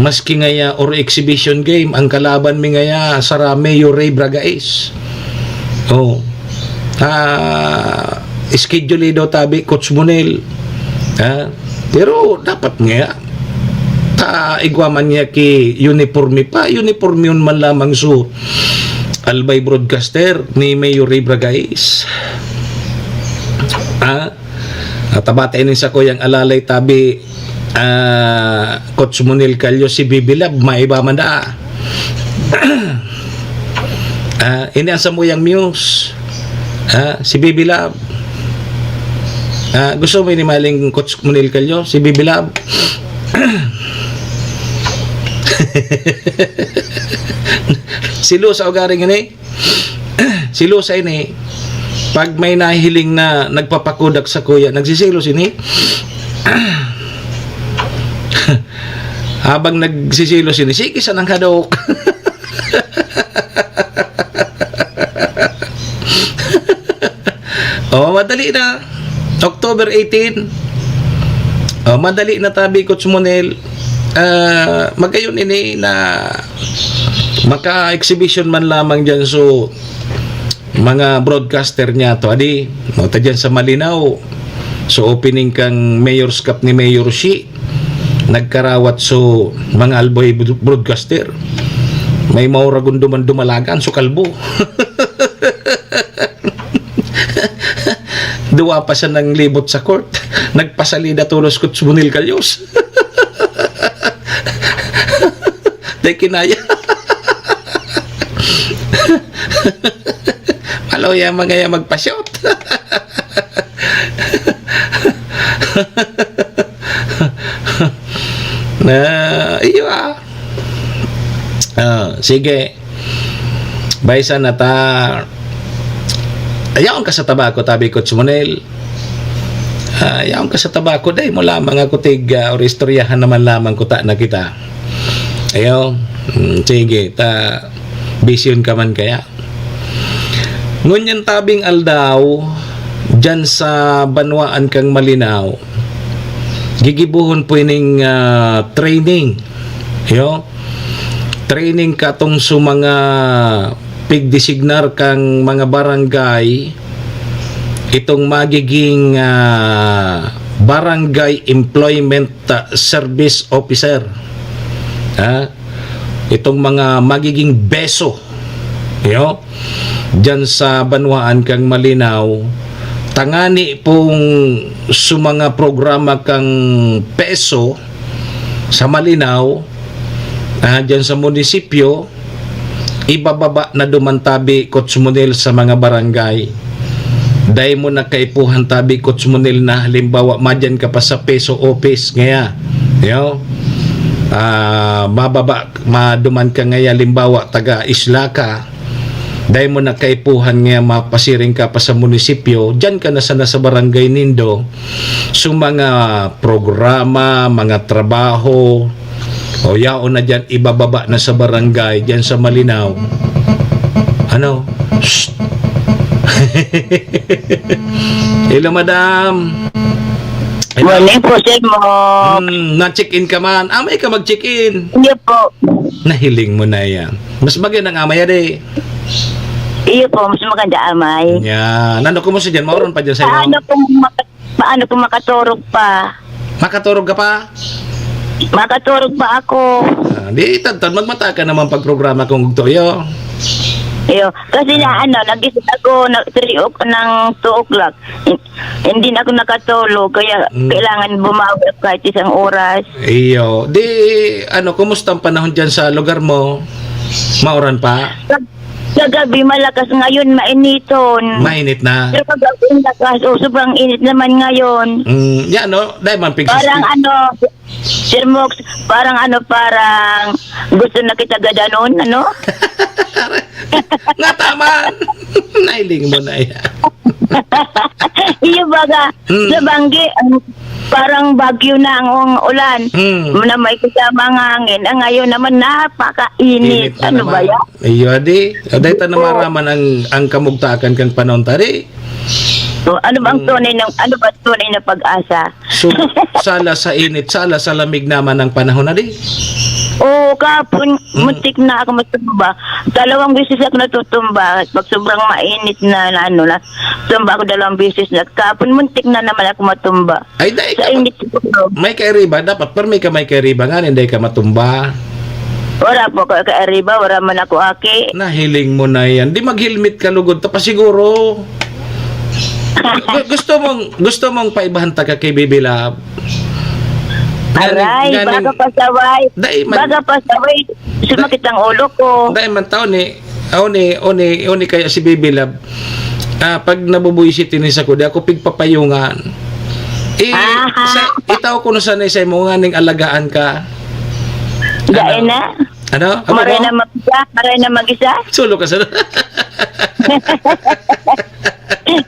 Maski ngaya or exhibition game, ang kalaban mi ngaya, sara Mayor Ray Bragais. Oh. Ah, schedule daw tabi, Coach Munel. Ha? Pero dapat nga, ta igwa man niya ki uniforme pa, uniforme yun man lamang su Albay Broadcaster ni Mayor Ray Bragais. Ha? At abata ini sa kuyang alalay tabi, ah, Coach Munel Calyo, si Bibi Lab, maiba man da. Ah, ini ang samuyang muse. Ah, si Bibi Lab. Ah, gusto mo ini maling Coach Munel Calyo? Si Bibi Lab. Si Luz sa ugaring ini. Si Luz sa ini. Pag may nahiling na nagpapakudak sa kuya, nagsisilos ini. Habang nagsisilos ini, sige sa nang hadok. Oh, madali na. October eighteen. Oh, madali na tabi, Coach Monel. Ah, magayon ini na maka-exhibition man lamang dyan. So, mga broadcaster niya to, adi, no, ta dyan sa Malinao. So, opening kang Mayor's Cup ni Mayor Shi, nagkarawat so mga Albay bro-, broadcaster. May mauragon duman dumalagan, so kalbo. Duwa pa siya nang libot sa court. Nagpasalida tolos Coach Bunil Kalyos. Di kinaya. Malo ya mga ya magpa-shoot. Na, iyo ah. Ah, sige. Baysa na ta. Ayaw ka sa tabako, tabi ko, Monel. Ah, ayaw ka sa tabako, dai mo lamang ako tig, ah, or istoryahan naman lamang kuta na kita. Ayaw. Mm, sige, ta bisyon ka man kaya. Ngunyan tabing aldaw, dyan sa banwaan kang Malinao, gigibuhon po ining, ah, training. Yo? Training katong sa mga pigdesignar kang mga barangay, itong magiging, ah, barangay employment, ah, service officer. Ha? Itong mga magiging beso, yo, dyan sa banwaan kang Malinao, tangani pong sa mga programa kang peso sa Malinao, ah, dyan sa munisipyo, ibababa na duman tabi, Coach Monel, sa mga barangay. Dai mo na kaipuhan tabi, Coach Monel, na halimbawa, madyan ka pa sa peso office ngaya. Yo? Ah, mababa, maduman ka ngaya, halimbawa, taga Isla ka, dai mo na kaipuhan ngaya mapasiring ka pa sa munisipyo, dyan ka na sana sa barangay nindo, so mga programa, mga trabaho, o yaon na dyan, ibababa na sa barangay, dyan sa Malinao. Ano? Shh. Hello, madam. Hello. Morning po, sir mo. Hmm, na-check-in ka man. Amay ka mag-check-in. Iyo po. Nahiling mo na yan. Mas maganda ang amay, ade. Iyo po, mas maganda amay. Yan. Ano, kumusta dyan? Mauron pa dyan sa imo? Paano kung maka-, paano kung makaturog pa? Makaturog ka pa? Makaturog pa ako. Ah, di, tadtad, magmata ka naman pag programa kung ugto, yo. Iyo. Kasi na, ano, nagising ako na three o'clock, ng two o'clock. Hin-, hindi na ako nakatulog, kaya Mm. kailangan bumawi ako kahit isang oras. Iyo. Di, ano, kumusta ang panahon diyan sa lugar mo? Mauran pa? Sa, sa gabi, malakas. Ngayon, mainiton. Mainit na? Pero kagabi, lakas. O, sobrang init naman ngayon. Mm, yan, no? Dahil man, pigsus- Parang ano, Sir Mox, parang ano, parang gusto na kita gadanon, ano? Nga tama. Nailing mo na yan. Iyo baga, Mm. sa Banggi, ang, parang bagyo na ang ulan. Mm. Na may kasamang hangin. Ang ngayon naman, napakainit. Init na Ano ba naman. yan? Iyo, di. Aday ta Oo. namaraman ang, ang kamugtakan kan panahon, tari. So, ano bang Mm. tunay ng, ano ba tunay na pag-asa? So, sala sa init, sala sa lamig naman ang panahon na di. Oo, kahapon, Mm. muntik na ako matumba. Dalawang beses ako natutumba. Pag sobrang mainit na, na ano na, tumba ako dalawang beses na. Kahapon, muntik na naman ako matumba. Ay, dai Sa ka ma-, init siguro. may kairiba, dapat permi ka may kairiba nga, hindi ka matumba. Wala po ka, kairiba, wala man ako aki. Nahiling mo na yan. Di mag-helmet ka lugod, tapos siguro. Gu-, gusto mong, gusto mong paibahan ta ka kay Bibi Love? Nganing, Aray, nganing, baga pasaway. Dai man. Baga pasaway. Sumakit ang ulo ko. Dai man tao ni, aw ni, aw ni, aw ni kaya si Bibi Love. Ah, pag nabubuisit ini sa ko, di ako pigpapayungan. I-, Aha. sa, itaw ko na sanay sa imo nganing alagaan ka. Dai Ano? na. Ano? Amo Maray ko? na mag-isa, maray na mag-isa. Sulo ka sa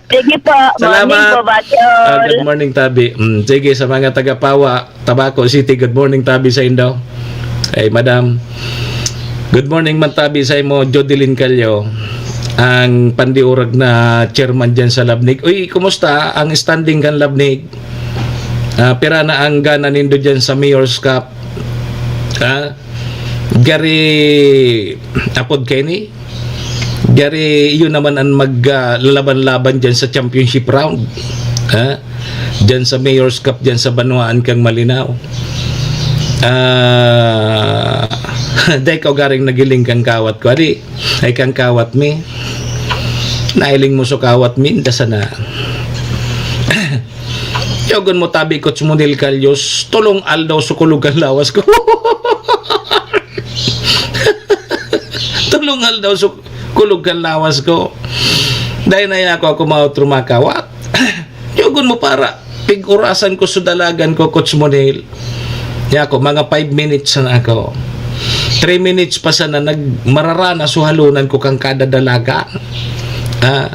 Sige po. Salamat. Morning po, Batchol. Ah, good morning, Tabi. Mm, sige, sa mga taga Pawa, Tabaco City, good morning, Tabi, sa indo. Ay, madam. Good morning man, Tabi, sa imo, Jodeline Callo. Ang pandiurag na chairman dyan sa Labnig. Uy, kumusta ang standing kan Labnig? Ah, pira na ang gana nindo dyan sa Mayor's Cup? Ha? Gari, apod kaini? Gari, iyo naman ang mag, ah, lalaban-laban dyan sa championship round. Ha? Dyan sa Mayor's Cup, dyan sa banwaan kang Malinao. Ah, dai ka garing nagiling kang kawat ko. Adi, ay kang kawat mi. Nailing mo sa kawat mi, inda sana. Yogon mo tabi, Coach Monel Calios, tulong aldaw sa kulog kan lawas ko. Tulong aldaw sa kulog kan lawas ko. Dahil na ako, ako mautro makawat. Yogon mo para, pig-orasan ko sa dalagan ko, Coach Monel. Yako, mga five minutes na ako. Three minutes pa sana nag-, mararana so halonan ko kan kada dalagan. Ah.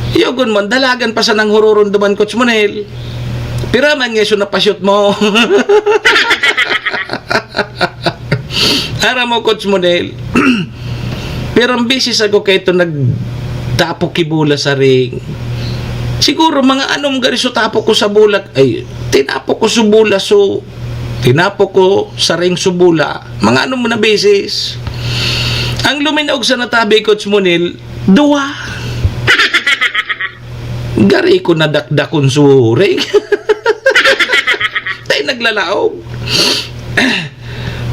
Yogon man, dalagan pa sanang huroron duman, Coach Monel. Pira man nga iso na pa-shoot mo. Aram mo, Coach Monel, pirang bisis ako kaito nagtapok ki bola sa ring. Siguro mga anom gari so tapok ko sa bola, ay, tinapok ko sa bola, so, tinapok ko sa ring sa bola. Mga anom na bisis. Ang luminaog sa natabi, Coach Monel, duwa. Gari ko nadakdakon suring. Tay naglalaog.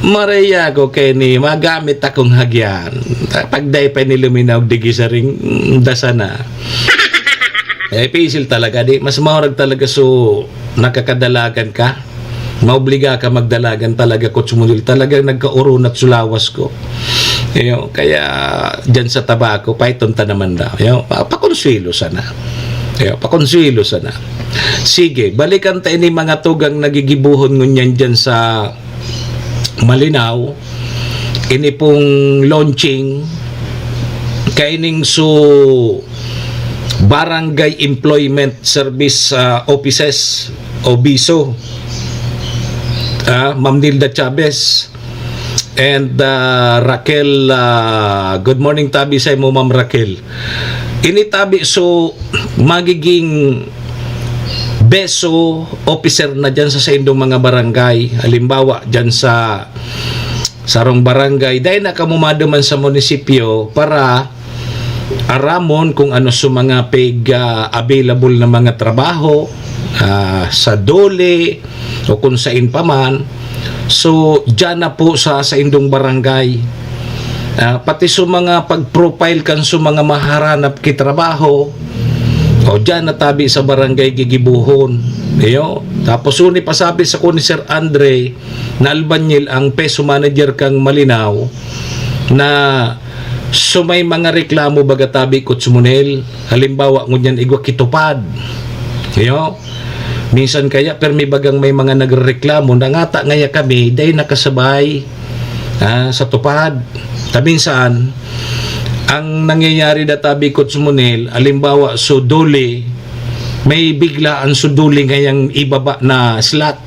Maria ko kay ni magamit akong hagyan. Pag day pa ni luminaog digi sa ring dasa na. Eh, pisil talaga, di. Mas maurag talaga so nakakadalagan ka. Maobliga ka magdalagan talaga, Coach Munil. Talagang nagkaurunat sa lawas ko. Iyo, kaya dyan sa Tabaco, paiton ta naman daw. Iyo, pa-, pakonsuelo sana. Iyo, pakonsuelo sana. Sige, balikan ta ini mga tugang nagigibuhon ngunyan dyan sa Malinao. Ini pong launching kaining su Barangay Employment Service, ah, Offices o biso. Ah, Ma'am Nilda Chavez and, ah, Raquel, ah, good morning tabi sa imo, Ma'am Raquel. Ini tabi, so, magiging beso officer na dyan sa saindong mga barangay. Halimbawa, dyan sa sarong barangay, dai na kamo maduman sa munisipyo para aramon kung ano sa mga pig, ah, available na mga trabaho, ah, sa DOLE o kung sain pa man. So, dyan na po sa, sa indong barangay. Ah, pati sa mga pag-profile kan sa mga maharanap ki trabaho, o diyan natabi sa barangay gigibuhon. Iyo. Tapos uni pa sabi sa ko ni Sir Andre na Albanyil ang peso manager kang Malinao na so may mga reklamo baga tabi Coach Monel. Halimbawa, ngunyan igwa kitupad. Iyo. Minsan kaya permi bagang may mga nagrereklamo na ngata ngaya kami dai nakasabay ah, sa tupad. Taminsan, ang nangyayari da tabi Coach Monel, alimbawa, so duli, may biglaan so duli ngayang ibaba na slot.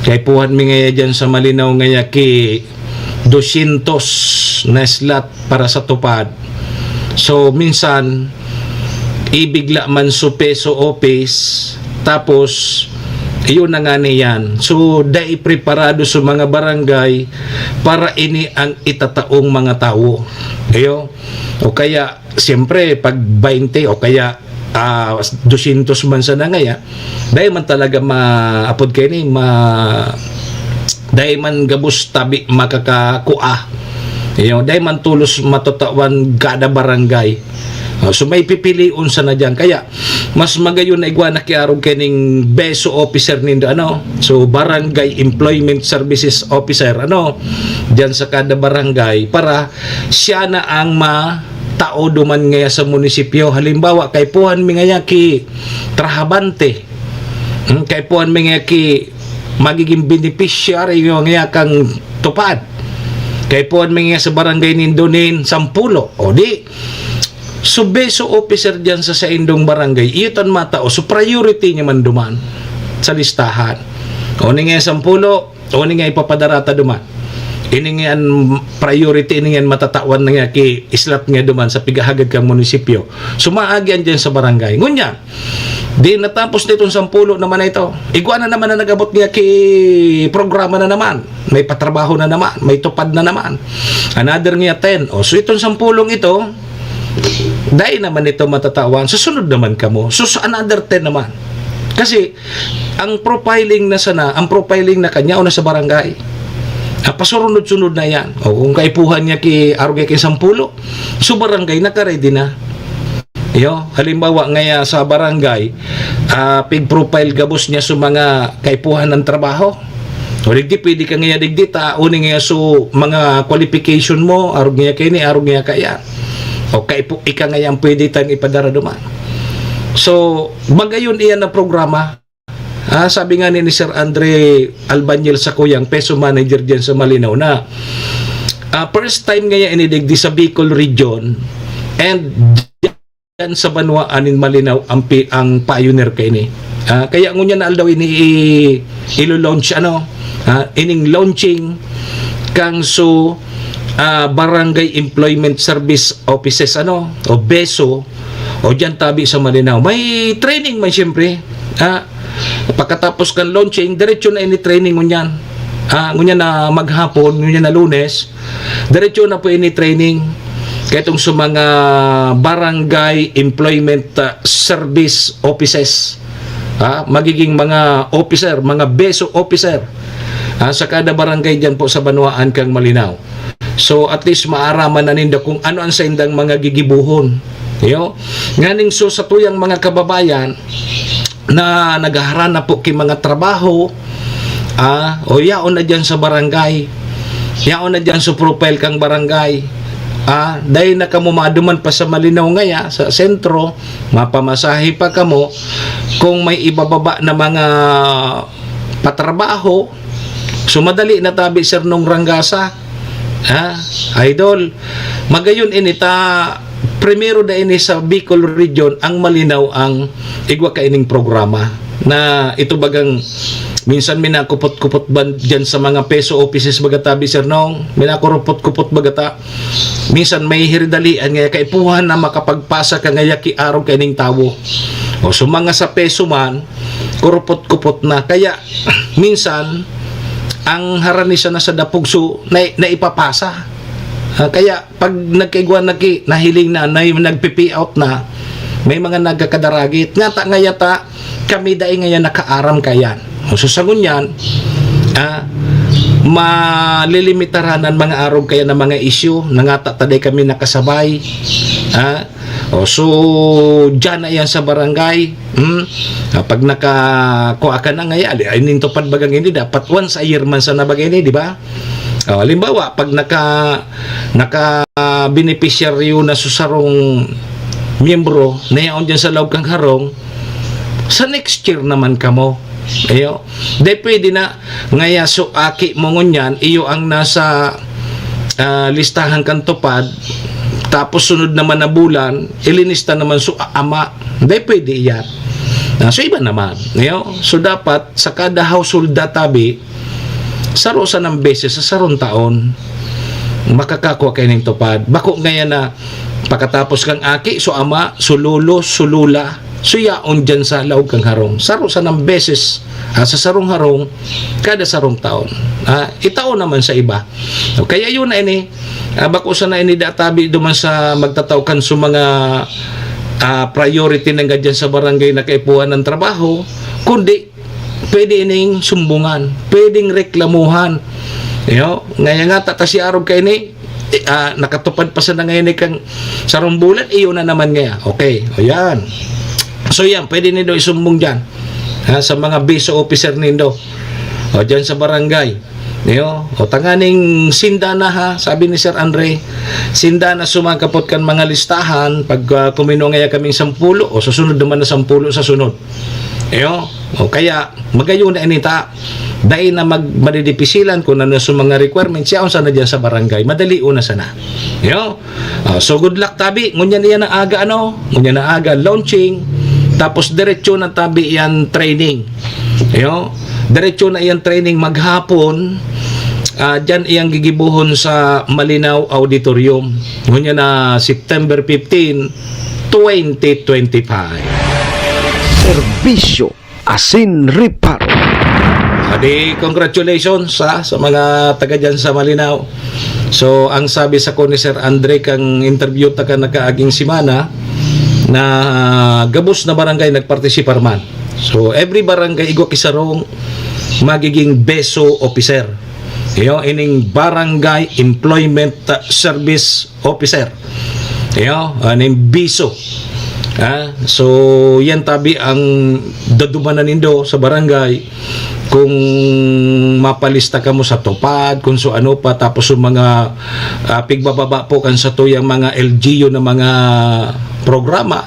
Kay puhan mi ngaya dyan sa Malinao ngaya ki dosyentos na slot para sa tupad. So, minsan, ibigla man so peso office, tapos, iyon na nga niyan. So, dai preparado sa mga barangay para ini ang itataong mga tawo. Iyo. O kaya, siyempre, pag baynte o kaya ah, dosyentos man sana ngaya, dai man talaga ma-, apod kaini, ma-, dai man gabos tabi makakakua. Iyo, dai man tolos matatawan kada barangay. Oh, so, may pipilion sana diyan. Kaya, mas magayon na igwa na kiarog kaining BESO officer nindo, ano? So, Barangay Employment Services Officer, ano? Diyan sa kada barangay para siya na ang ma-, tao duman ngaya sa munisipyo. Halimbawa, kaipuhan mi ngaya ki trabahante. Hmm, kaipuhan mi ngaya ki magiging beneficiary ngaya kan tupad. Kaipuhan mi ngaya sa barangay nindo nin sampulo. O di, so BESO officer diyan sa saindong barangay, iyo tan matao. So priority niya man duman sa listahan. O ni ngaya sampulo, o ni ngaya ipapadara ta duman. Ini ngaya an priority, ini ngaya an matatawan na ngaya ki slot ngaya duman sa pigahagad kan munisipyo. So maagian diyan sa barangay. Ngunyan, di natapos niton sampulo naman na ito. Igwa na naman na nag-abot ngaya ki programa na naman. May patrabaho na naman, may tupad na naman. Another ngaya ten. O, so iton sampulong ito, dai naman ito matatawan. Susunod naman kamo. So, sa another ten naman. Kasi, ang profiling na sana, ang profiling na kanya o na sa barangay. Ah, pasurunod-sunod na yan. O kung kaipuhan niya ki, arog niya ki sampulo, so barangay, nakaready na. Iyo, halimbawa ngaya sa barangay, ah, pig-profile gabos niya sa mga kaipuhan ng trabaho. O digdi, pwede ka ngaya digdi, ta, uni ngaya so mga qualification mo, arog ngaya kaini, arog ngaya kaya. O kaipu-, ika ngaya ang pwede tang ipadara duman. So, magayon iyan na programa. Ah, sabi nga ni, ni Sir Andre Albanyil sa kuyang peso manager diyan sa Malinao na, ah, first time ngaya ini digdi sa Bicol region and diyan sa banwaan nin Malinao ang pi-, ang pioneer kaini. Ah, kaya ngunyan na aldaw ini i-, ilo-launch, ano, ah, ining launching kang so, ah, Barangay Employment Service Offices, ano, o BESO, o diyan tabi sa Malinao. May training man siyempre. Ah, pagkatapos kan launching, diretso na ini training ngunyan. Ah, ngunyan na maghapon, ngunyan na Lunes, diretso na po ini training. Kaya itong sa mga barangay employment, ah, service offices, ah, magiging mga officer, mga BESO officer, ah, sa kada barangay diyan po sa banwaan kang Malinao. So, at least maaraman na ninda kung ano ang saindang mga gigibuhon. Yo? Nganing so sa tuyang mga kababayan na naghaharan na po ki mga trabaho, ah, o yaon na diyan sa barangay, yaon na diyan sa profile kang barangay, ah, dai na kamo maduman pa sa Malinao ngaya, sa sentro, mapamasahe pa kamo, kung may ibababa na mga patrabaho, so madali na tabi, Sir Nong Rangasa. Ha? Idol, magayon ini ta, primero da ini sa Bicol region, ang Malinao ang igwa kaining programa. Na ito bagang, minsan minakupot-kupot ban diyan sa mga BESO offices baga tabi, Sir Nong, minakurupot-kupot baga ta. Minsan may hiridalian ngaya kaipuhan na makapagpasa ka ngaya ki arog kaining tawo. O, so mga sa BESO man, kurupot-kupot na. Kaya, minsan, ang harani sana sa dapog so, na, naipapasa. Ah, kaya, pag nagkaigwa na ki, nahiling na, na nagpipi-out na, may mga nagkakadaragit. Ngata ngaya ta, kami dai ngaya nakaaram kayan. O, so, sa ngunyan, Ah, malilimitaran an mga arog kaya na mga isyu, nangata ta dai kami nakasabay. Ah, o, so, diyan na yan sa barangay. Hmm? Ah, pag naka-, kuha ka na ngayon, ay, nintupad bagang ini, dapat once a year man sana baga ini, di ba? O, halimbawa, pag naka-, naka-beneficiaryo na sa sarong miyembro, na yaon dyan sa laog kang harong, sa next year naman kamo. Ayo. Di pwede na, ngaya so aki mo ngunyan, iyo ang nasa, ah, listahan kan tupad, tapos sunod naman na bulan, ilinista naman so a-, ama. Di pwede iyan. Ah, so iba naman. Ayo. So dapat, sa kada household databi, saro sanang beses sa sarong taon, makakakua kayo ning tupad. Bako ngayon na pakatapos kang aki, so ama, so lolo, so lola, so yaon dyan sa laog kang harong. Saro sanang beses, ah, sa sarong harong, kada sarong taon. Ah, itao naman sa iba. Kaya yun na ini, ah, bako sana ini databi duman sa magtatao kan so mga, ah, priority na gadyan sa barangay na kaipuhan ng trabaho, kundi pwede ining sumbungan, pwedeng reklamuhan. Iyo, ngaya nga, tata si arog kaini, eh, ah, nakatupad pa sana ngayon eh kang sarong bulan, iyo na naman ngaya. Okay, o yan. So yan, pwede nindo isumbong dyan. Ha, sa mga BISO officer nindo. O dyan sa barangay. Iyo, o tanganing sinda na ha, sabi ni Sir Andre, sinda na sumakapot kan mga listahan, pag, ah, kumino ngaya kaming sampulo, o susunod naman na sampulo sa sunod. Iyo, o kaya, magayon na inita. Dai na mag-, madidipisilan kung ano sa mga requirements, yaon sana dyan sa barangay. Madali una sana. Iyo. Ah, so, good luck, tabi. Ngunyan iyan ang aga, ano? Ngunyan ang aga, launching. Tapos, diretso na, tabi, yan, training. Iyo. Diretso na iyan training maghapon. Ah, dyan iyang gigibuhon sa Malinaw Auditorium. Ngunyan na September fifteen, twenty twenty-five. Serbisyo asin reparo. Adi, congratulations, ha, sa mga taga dyan sa Malinaw. So, ang sabi sa ko ni Sir Andre, kang interview ta ka nakaaging semana, na gabos na barangay nagpartisipar man. So, every barangay, igwa ki sarong magiging BESO officer. Iyo, ining Barangay Employment, uh, Service Officer. Iyo, ah, ning BESO. Ah, so, yan tabi ang dadumanan nindo sa barangay. Kung mapalista kamo sa tupad, kung so ano pa, tapos yung mga, ah, pigbababa po kan satuyang mga LGU na mga programa,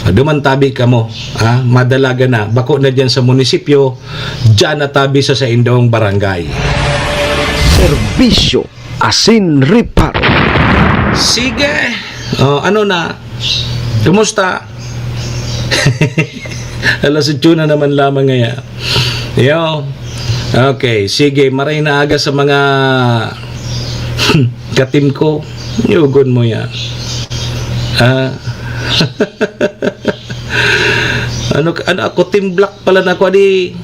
ah, duman tabi kamo, ah, madalaga na. Bako na dyan sa munisipyo, dyan na tabi sa saindong barangay. Serbisyo asin reparo. Sige. Oh, ano na? Kumusta? Alas otso na naman lamang ngaya. Yo. Okay, sige. Maray na aga sa mga katim ko. Yugon mo yan. Ah. Ano, ano ako, team black pala na ako, adi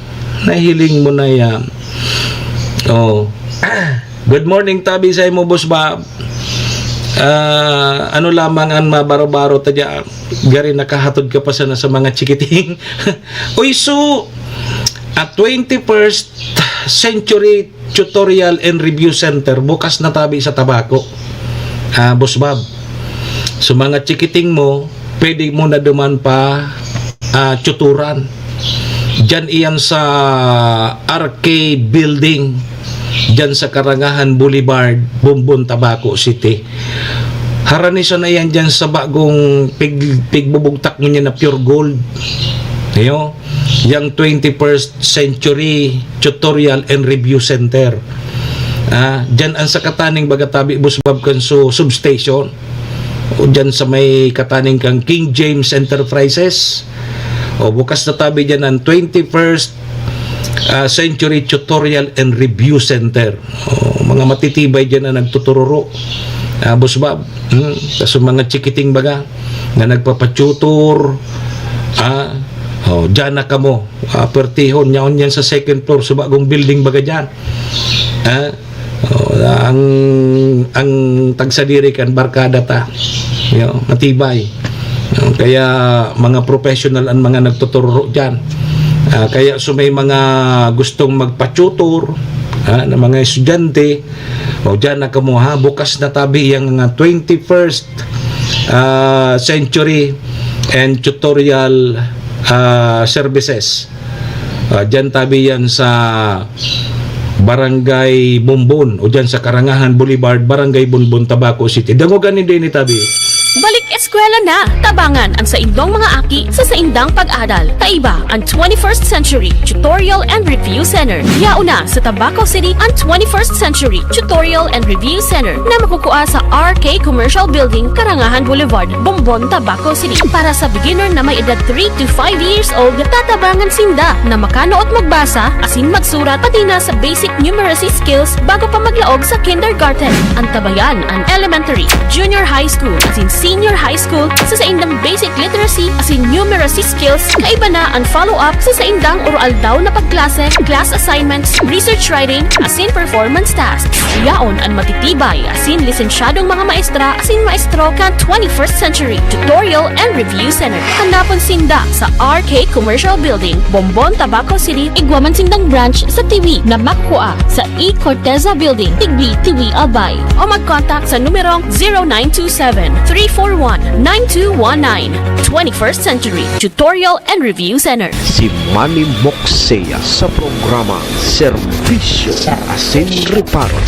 nahiling mo na yan. Oh. Good morning, tabi sa imo, Boss Bob. Ah, ano lamang ang mabaro-baro ta dyan? Gari nakahatod ka pa sana sa mga chikiting. Uy, so, at twenty-first Century Tutorial and Review Center, bukas na tabi sa Tabaco. Ah, Boss Bob. So, mga chikiting mo, pwede mo na duman pa, ah, tuturan. Diyan iyan sa R K Building, diyan sa Karangahan Boulevard, Bombon, Tabaco City. Haranisan na yan diyan sa bagong pig-, pigbubugtak mo niya na Pure Gold. Ayo, yang twenty-first Century Tutorial and Review Center. Ah, diyan ang sakataning bagatabi, Boss Bob, kan su-, substation. O diyan sa may kataning kang King James Enterprises. O bukas na tabi diyan ang twenty-first, ah, Century Tutorial and Review Center. O, mga matitibay diyan na nagtutururo. Ah, Boss Bob. Hmm? Tas yung mga chikiting baga na nagpapatutor. Ah, oh, diyan na kamo. Ah, pertihon, yaon yan sa second floor, sa bagong building baga diyan. Ah, oh, ang, ang tagsadiri kan barkada ta. Yo, matibay. Yo, kaya mga professional ang mga nagtuturo diyan. Ah, kaya so may mga gustong magpa-tutor, ah, na mga estudyante, o diyan na kamo, ha, bukas na tabi yang, ah, twenty-first, ah, century and tutorial, ah, services. Ah, diyan tabi yan sa Barangay Bonbon o diyan sa Karangahan Boulevard, Barangay Bonbon, Tabaco City. Dangogan ni Denny tabi. Balik eskwela na! Tabangan ang saindong mga aki sa saindang pag-adal. Kaiba ang twenty-first Century Tutorial and Review Center. Yaon na sa Tabaco City ang twenty-first Century Tutorial and Review Center na makukua sa R K Commercial Building, Karangahan Boulevard, Bonbon, Tabaco City. Para sa beginner na may edad three to five years old, tatabangan sinda na makanuot magbasa asin magsurat, pati na sa basic numeracy skills bago pa maglaog sa kindergarten. Antabayan an elementary, junior high school, asin senior high school sa saindang basic literacy asin numeracy skills. Kaiba na an follow-up sa saindang oro-aldaw na pagklase, class assignments, research writing, asin performance tasks. Yaon an matitibay asin lisensyadong mga maestra asin maestro kan twenty-first Century Tutorial and Review Center. Hanapon sinda sa R K Commercial Building, Bonbon, Tabaco City. Igwa man sindang branch sa Tiwi na makukua sa E Corteza Building, Tigbi, Tiwi, Albay. O mag-contact sa numerong zero nine two seven, three four one, nine two one nine. Twenty-first Century Tutorial and Review Center. Si Manny Moxea sa programa Serbisyo Asin Reparo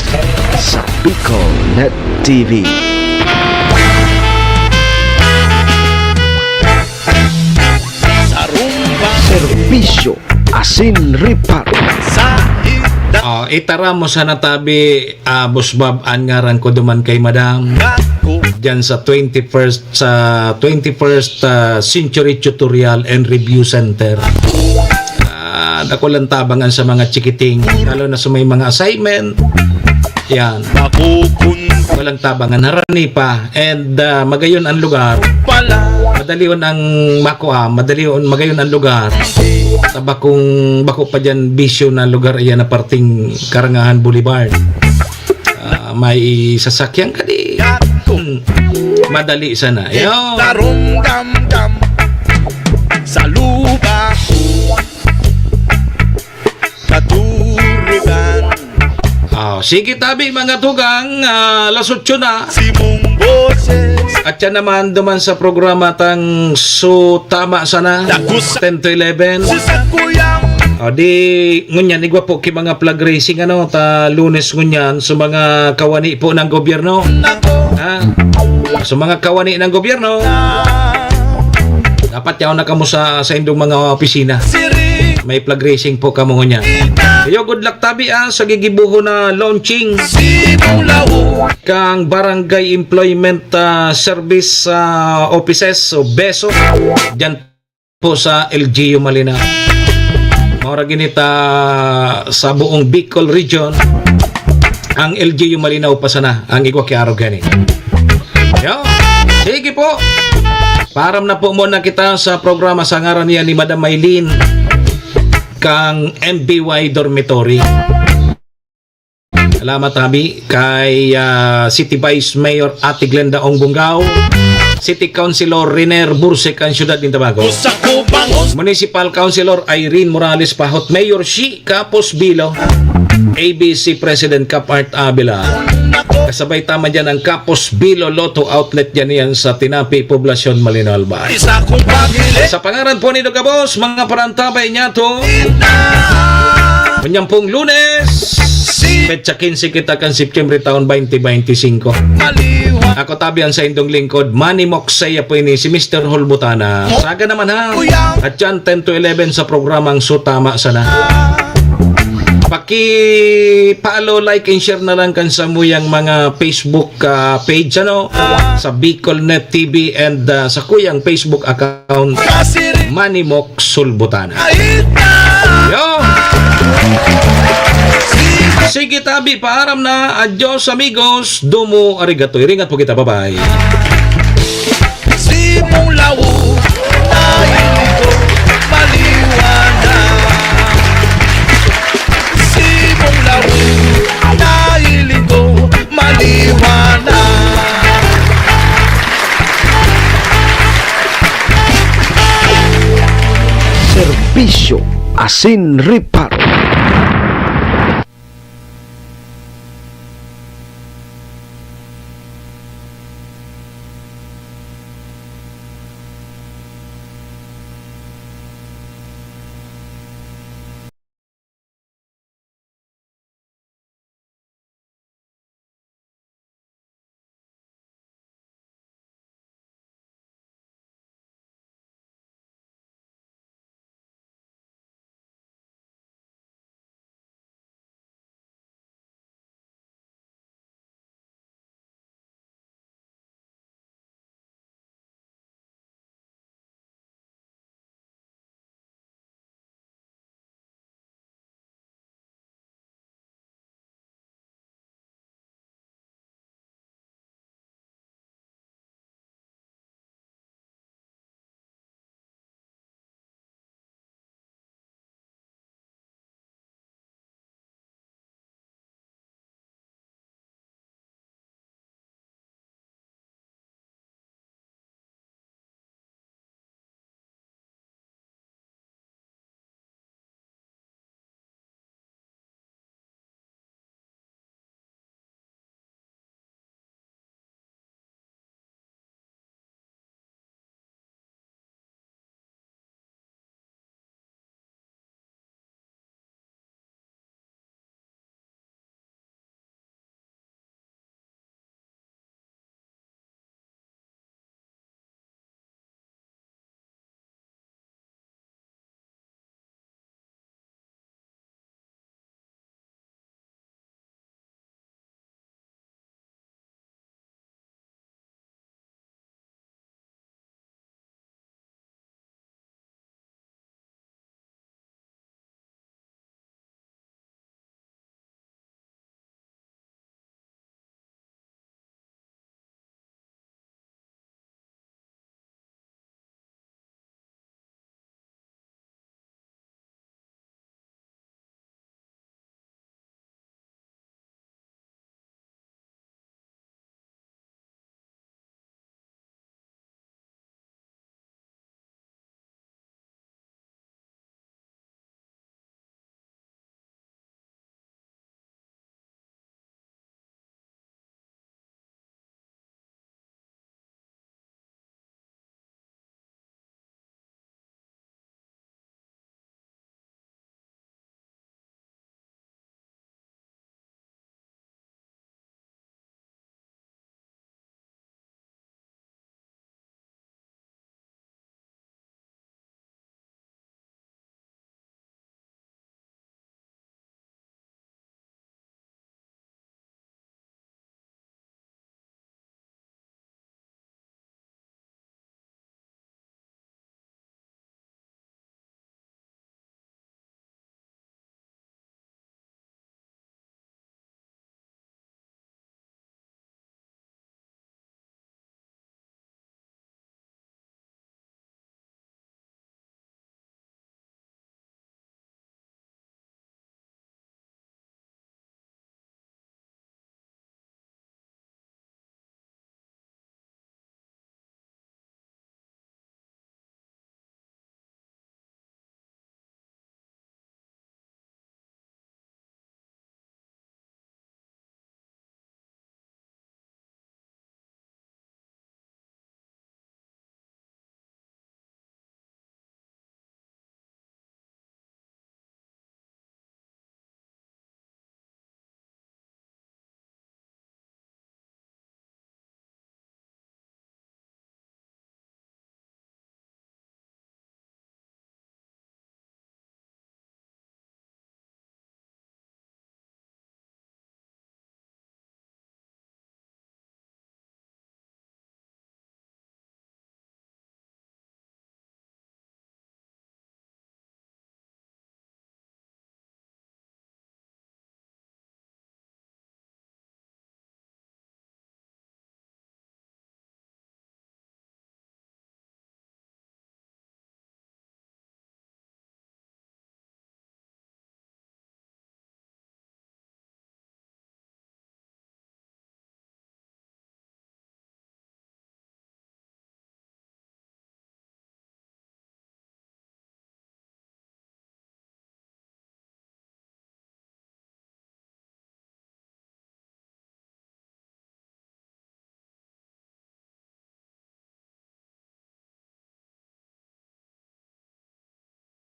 sa Bicol Net T V. Sa rumba. Serbisyo Asin Reparo. Sa ida. Oh, itara mo sana tabi, ah, Boss Bob, an ngaran ko duman kay Madam. Ako. Diyan sa twenty-first, sa twenty-first, ah, Century Tutorial and Review Center. Ah, dako lang tabangan sa mga chikiting, lalo na sa may mga assignment. Yan. Makukun- Walang tabangan. Harani pa. And, ah, magayon ang lugar. Pala. Madalion ang makua, madalion, magayon ang lugar. Sa bakong, bako pa dyan, bisyo na lugar, iyan na parting Karangahan Boulevard. Ah, may sasakyan ka di. Hmm. Madali sana. Yo. Tarong damdam sa luba. Katurugan. Ah, sige tabi, mga tugang, ah, alas otso na. Simong boses. At yan naman duman sa programa tang So Tama Sana, Dagus. Ten to eleven. Si Sakuyang. O, di, ngunyan, igwa po ki mga flag raising, ano, ta Lunes ngunyan, so mga kawani po ng gobyerno. Nako. Ha? So mga kawani ng gobyerno. Na. Dapat yaon na kamo sa, sa indong mga opisina. Siri. May flag raising po kamo ngunyan. Ita. Yo, good luck tabi, ah, sa gigibohon na launching. Simulaw. Kang Barangay Employment, ah, Service, ah, Offices o beso. Diyan po sa L G U Malinao. Maura ginita sa buong Bicol Region, ang L G U Malinao pa sana ang igwa ki arog gani. Yo, sige po. Paaram na po muna kita sa programa sa ngaran niya ni Madam Maylene kang M B Y Dormitory. Salamat, Abi, kay, ah, City Vice Mayor Ate Glenda Ong Bungao, City Councilor Riner Bursek, ang siyudad ng Tabaco, Municipal Councilor Irene Morales Pahot, Mayor Shi Capos Bilo, A B C President Cap Art Avila. Kasabay tama dyan ang Capos Bilo Lotto Outlet dyan yan sa Tinapi, Poblacion, Malinao, Albay. Sa pangaran po ni Dogabos, mga parantabay niya to. Kanyang pong Lunes, petsa quince kita kan September taon twenty twenty-five. Ako tabi ang sa indong lingkod, Manny Moxey, apo ini si Mister Hulbutana. Saga naman ha. At yan, ten to eleven sa programang So Tama Sana. Paki-follow, like, and share na lang kan samuyang mga Facebook, ah, page, ano, sa Bicol Net T V and, ah, sa kuyang Facebook account, Manny Mox Sulbutana. Yo! Sige, tabi, paaram na. Adios, amigos. Domo, arigato. Iringat po kita. Bye-bye. Simong lawo, nahiling ko maliwanag. Simong lawo, nahiling ko maliwanag. Serbisyo asin riparo.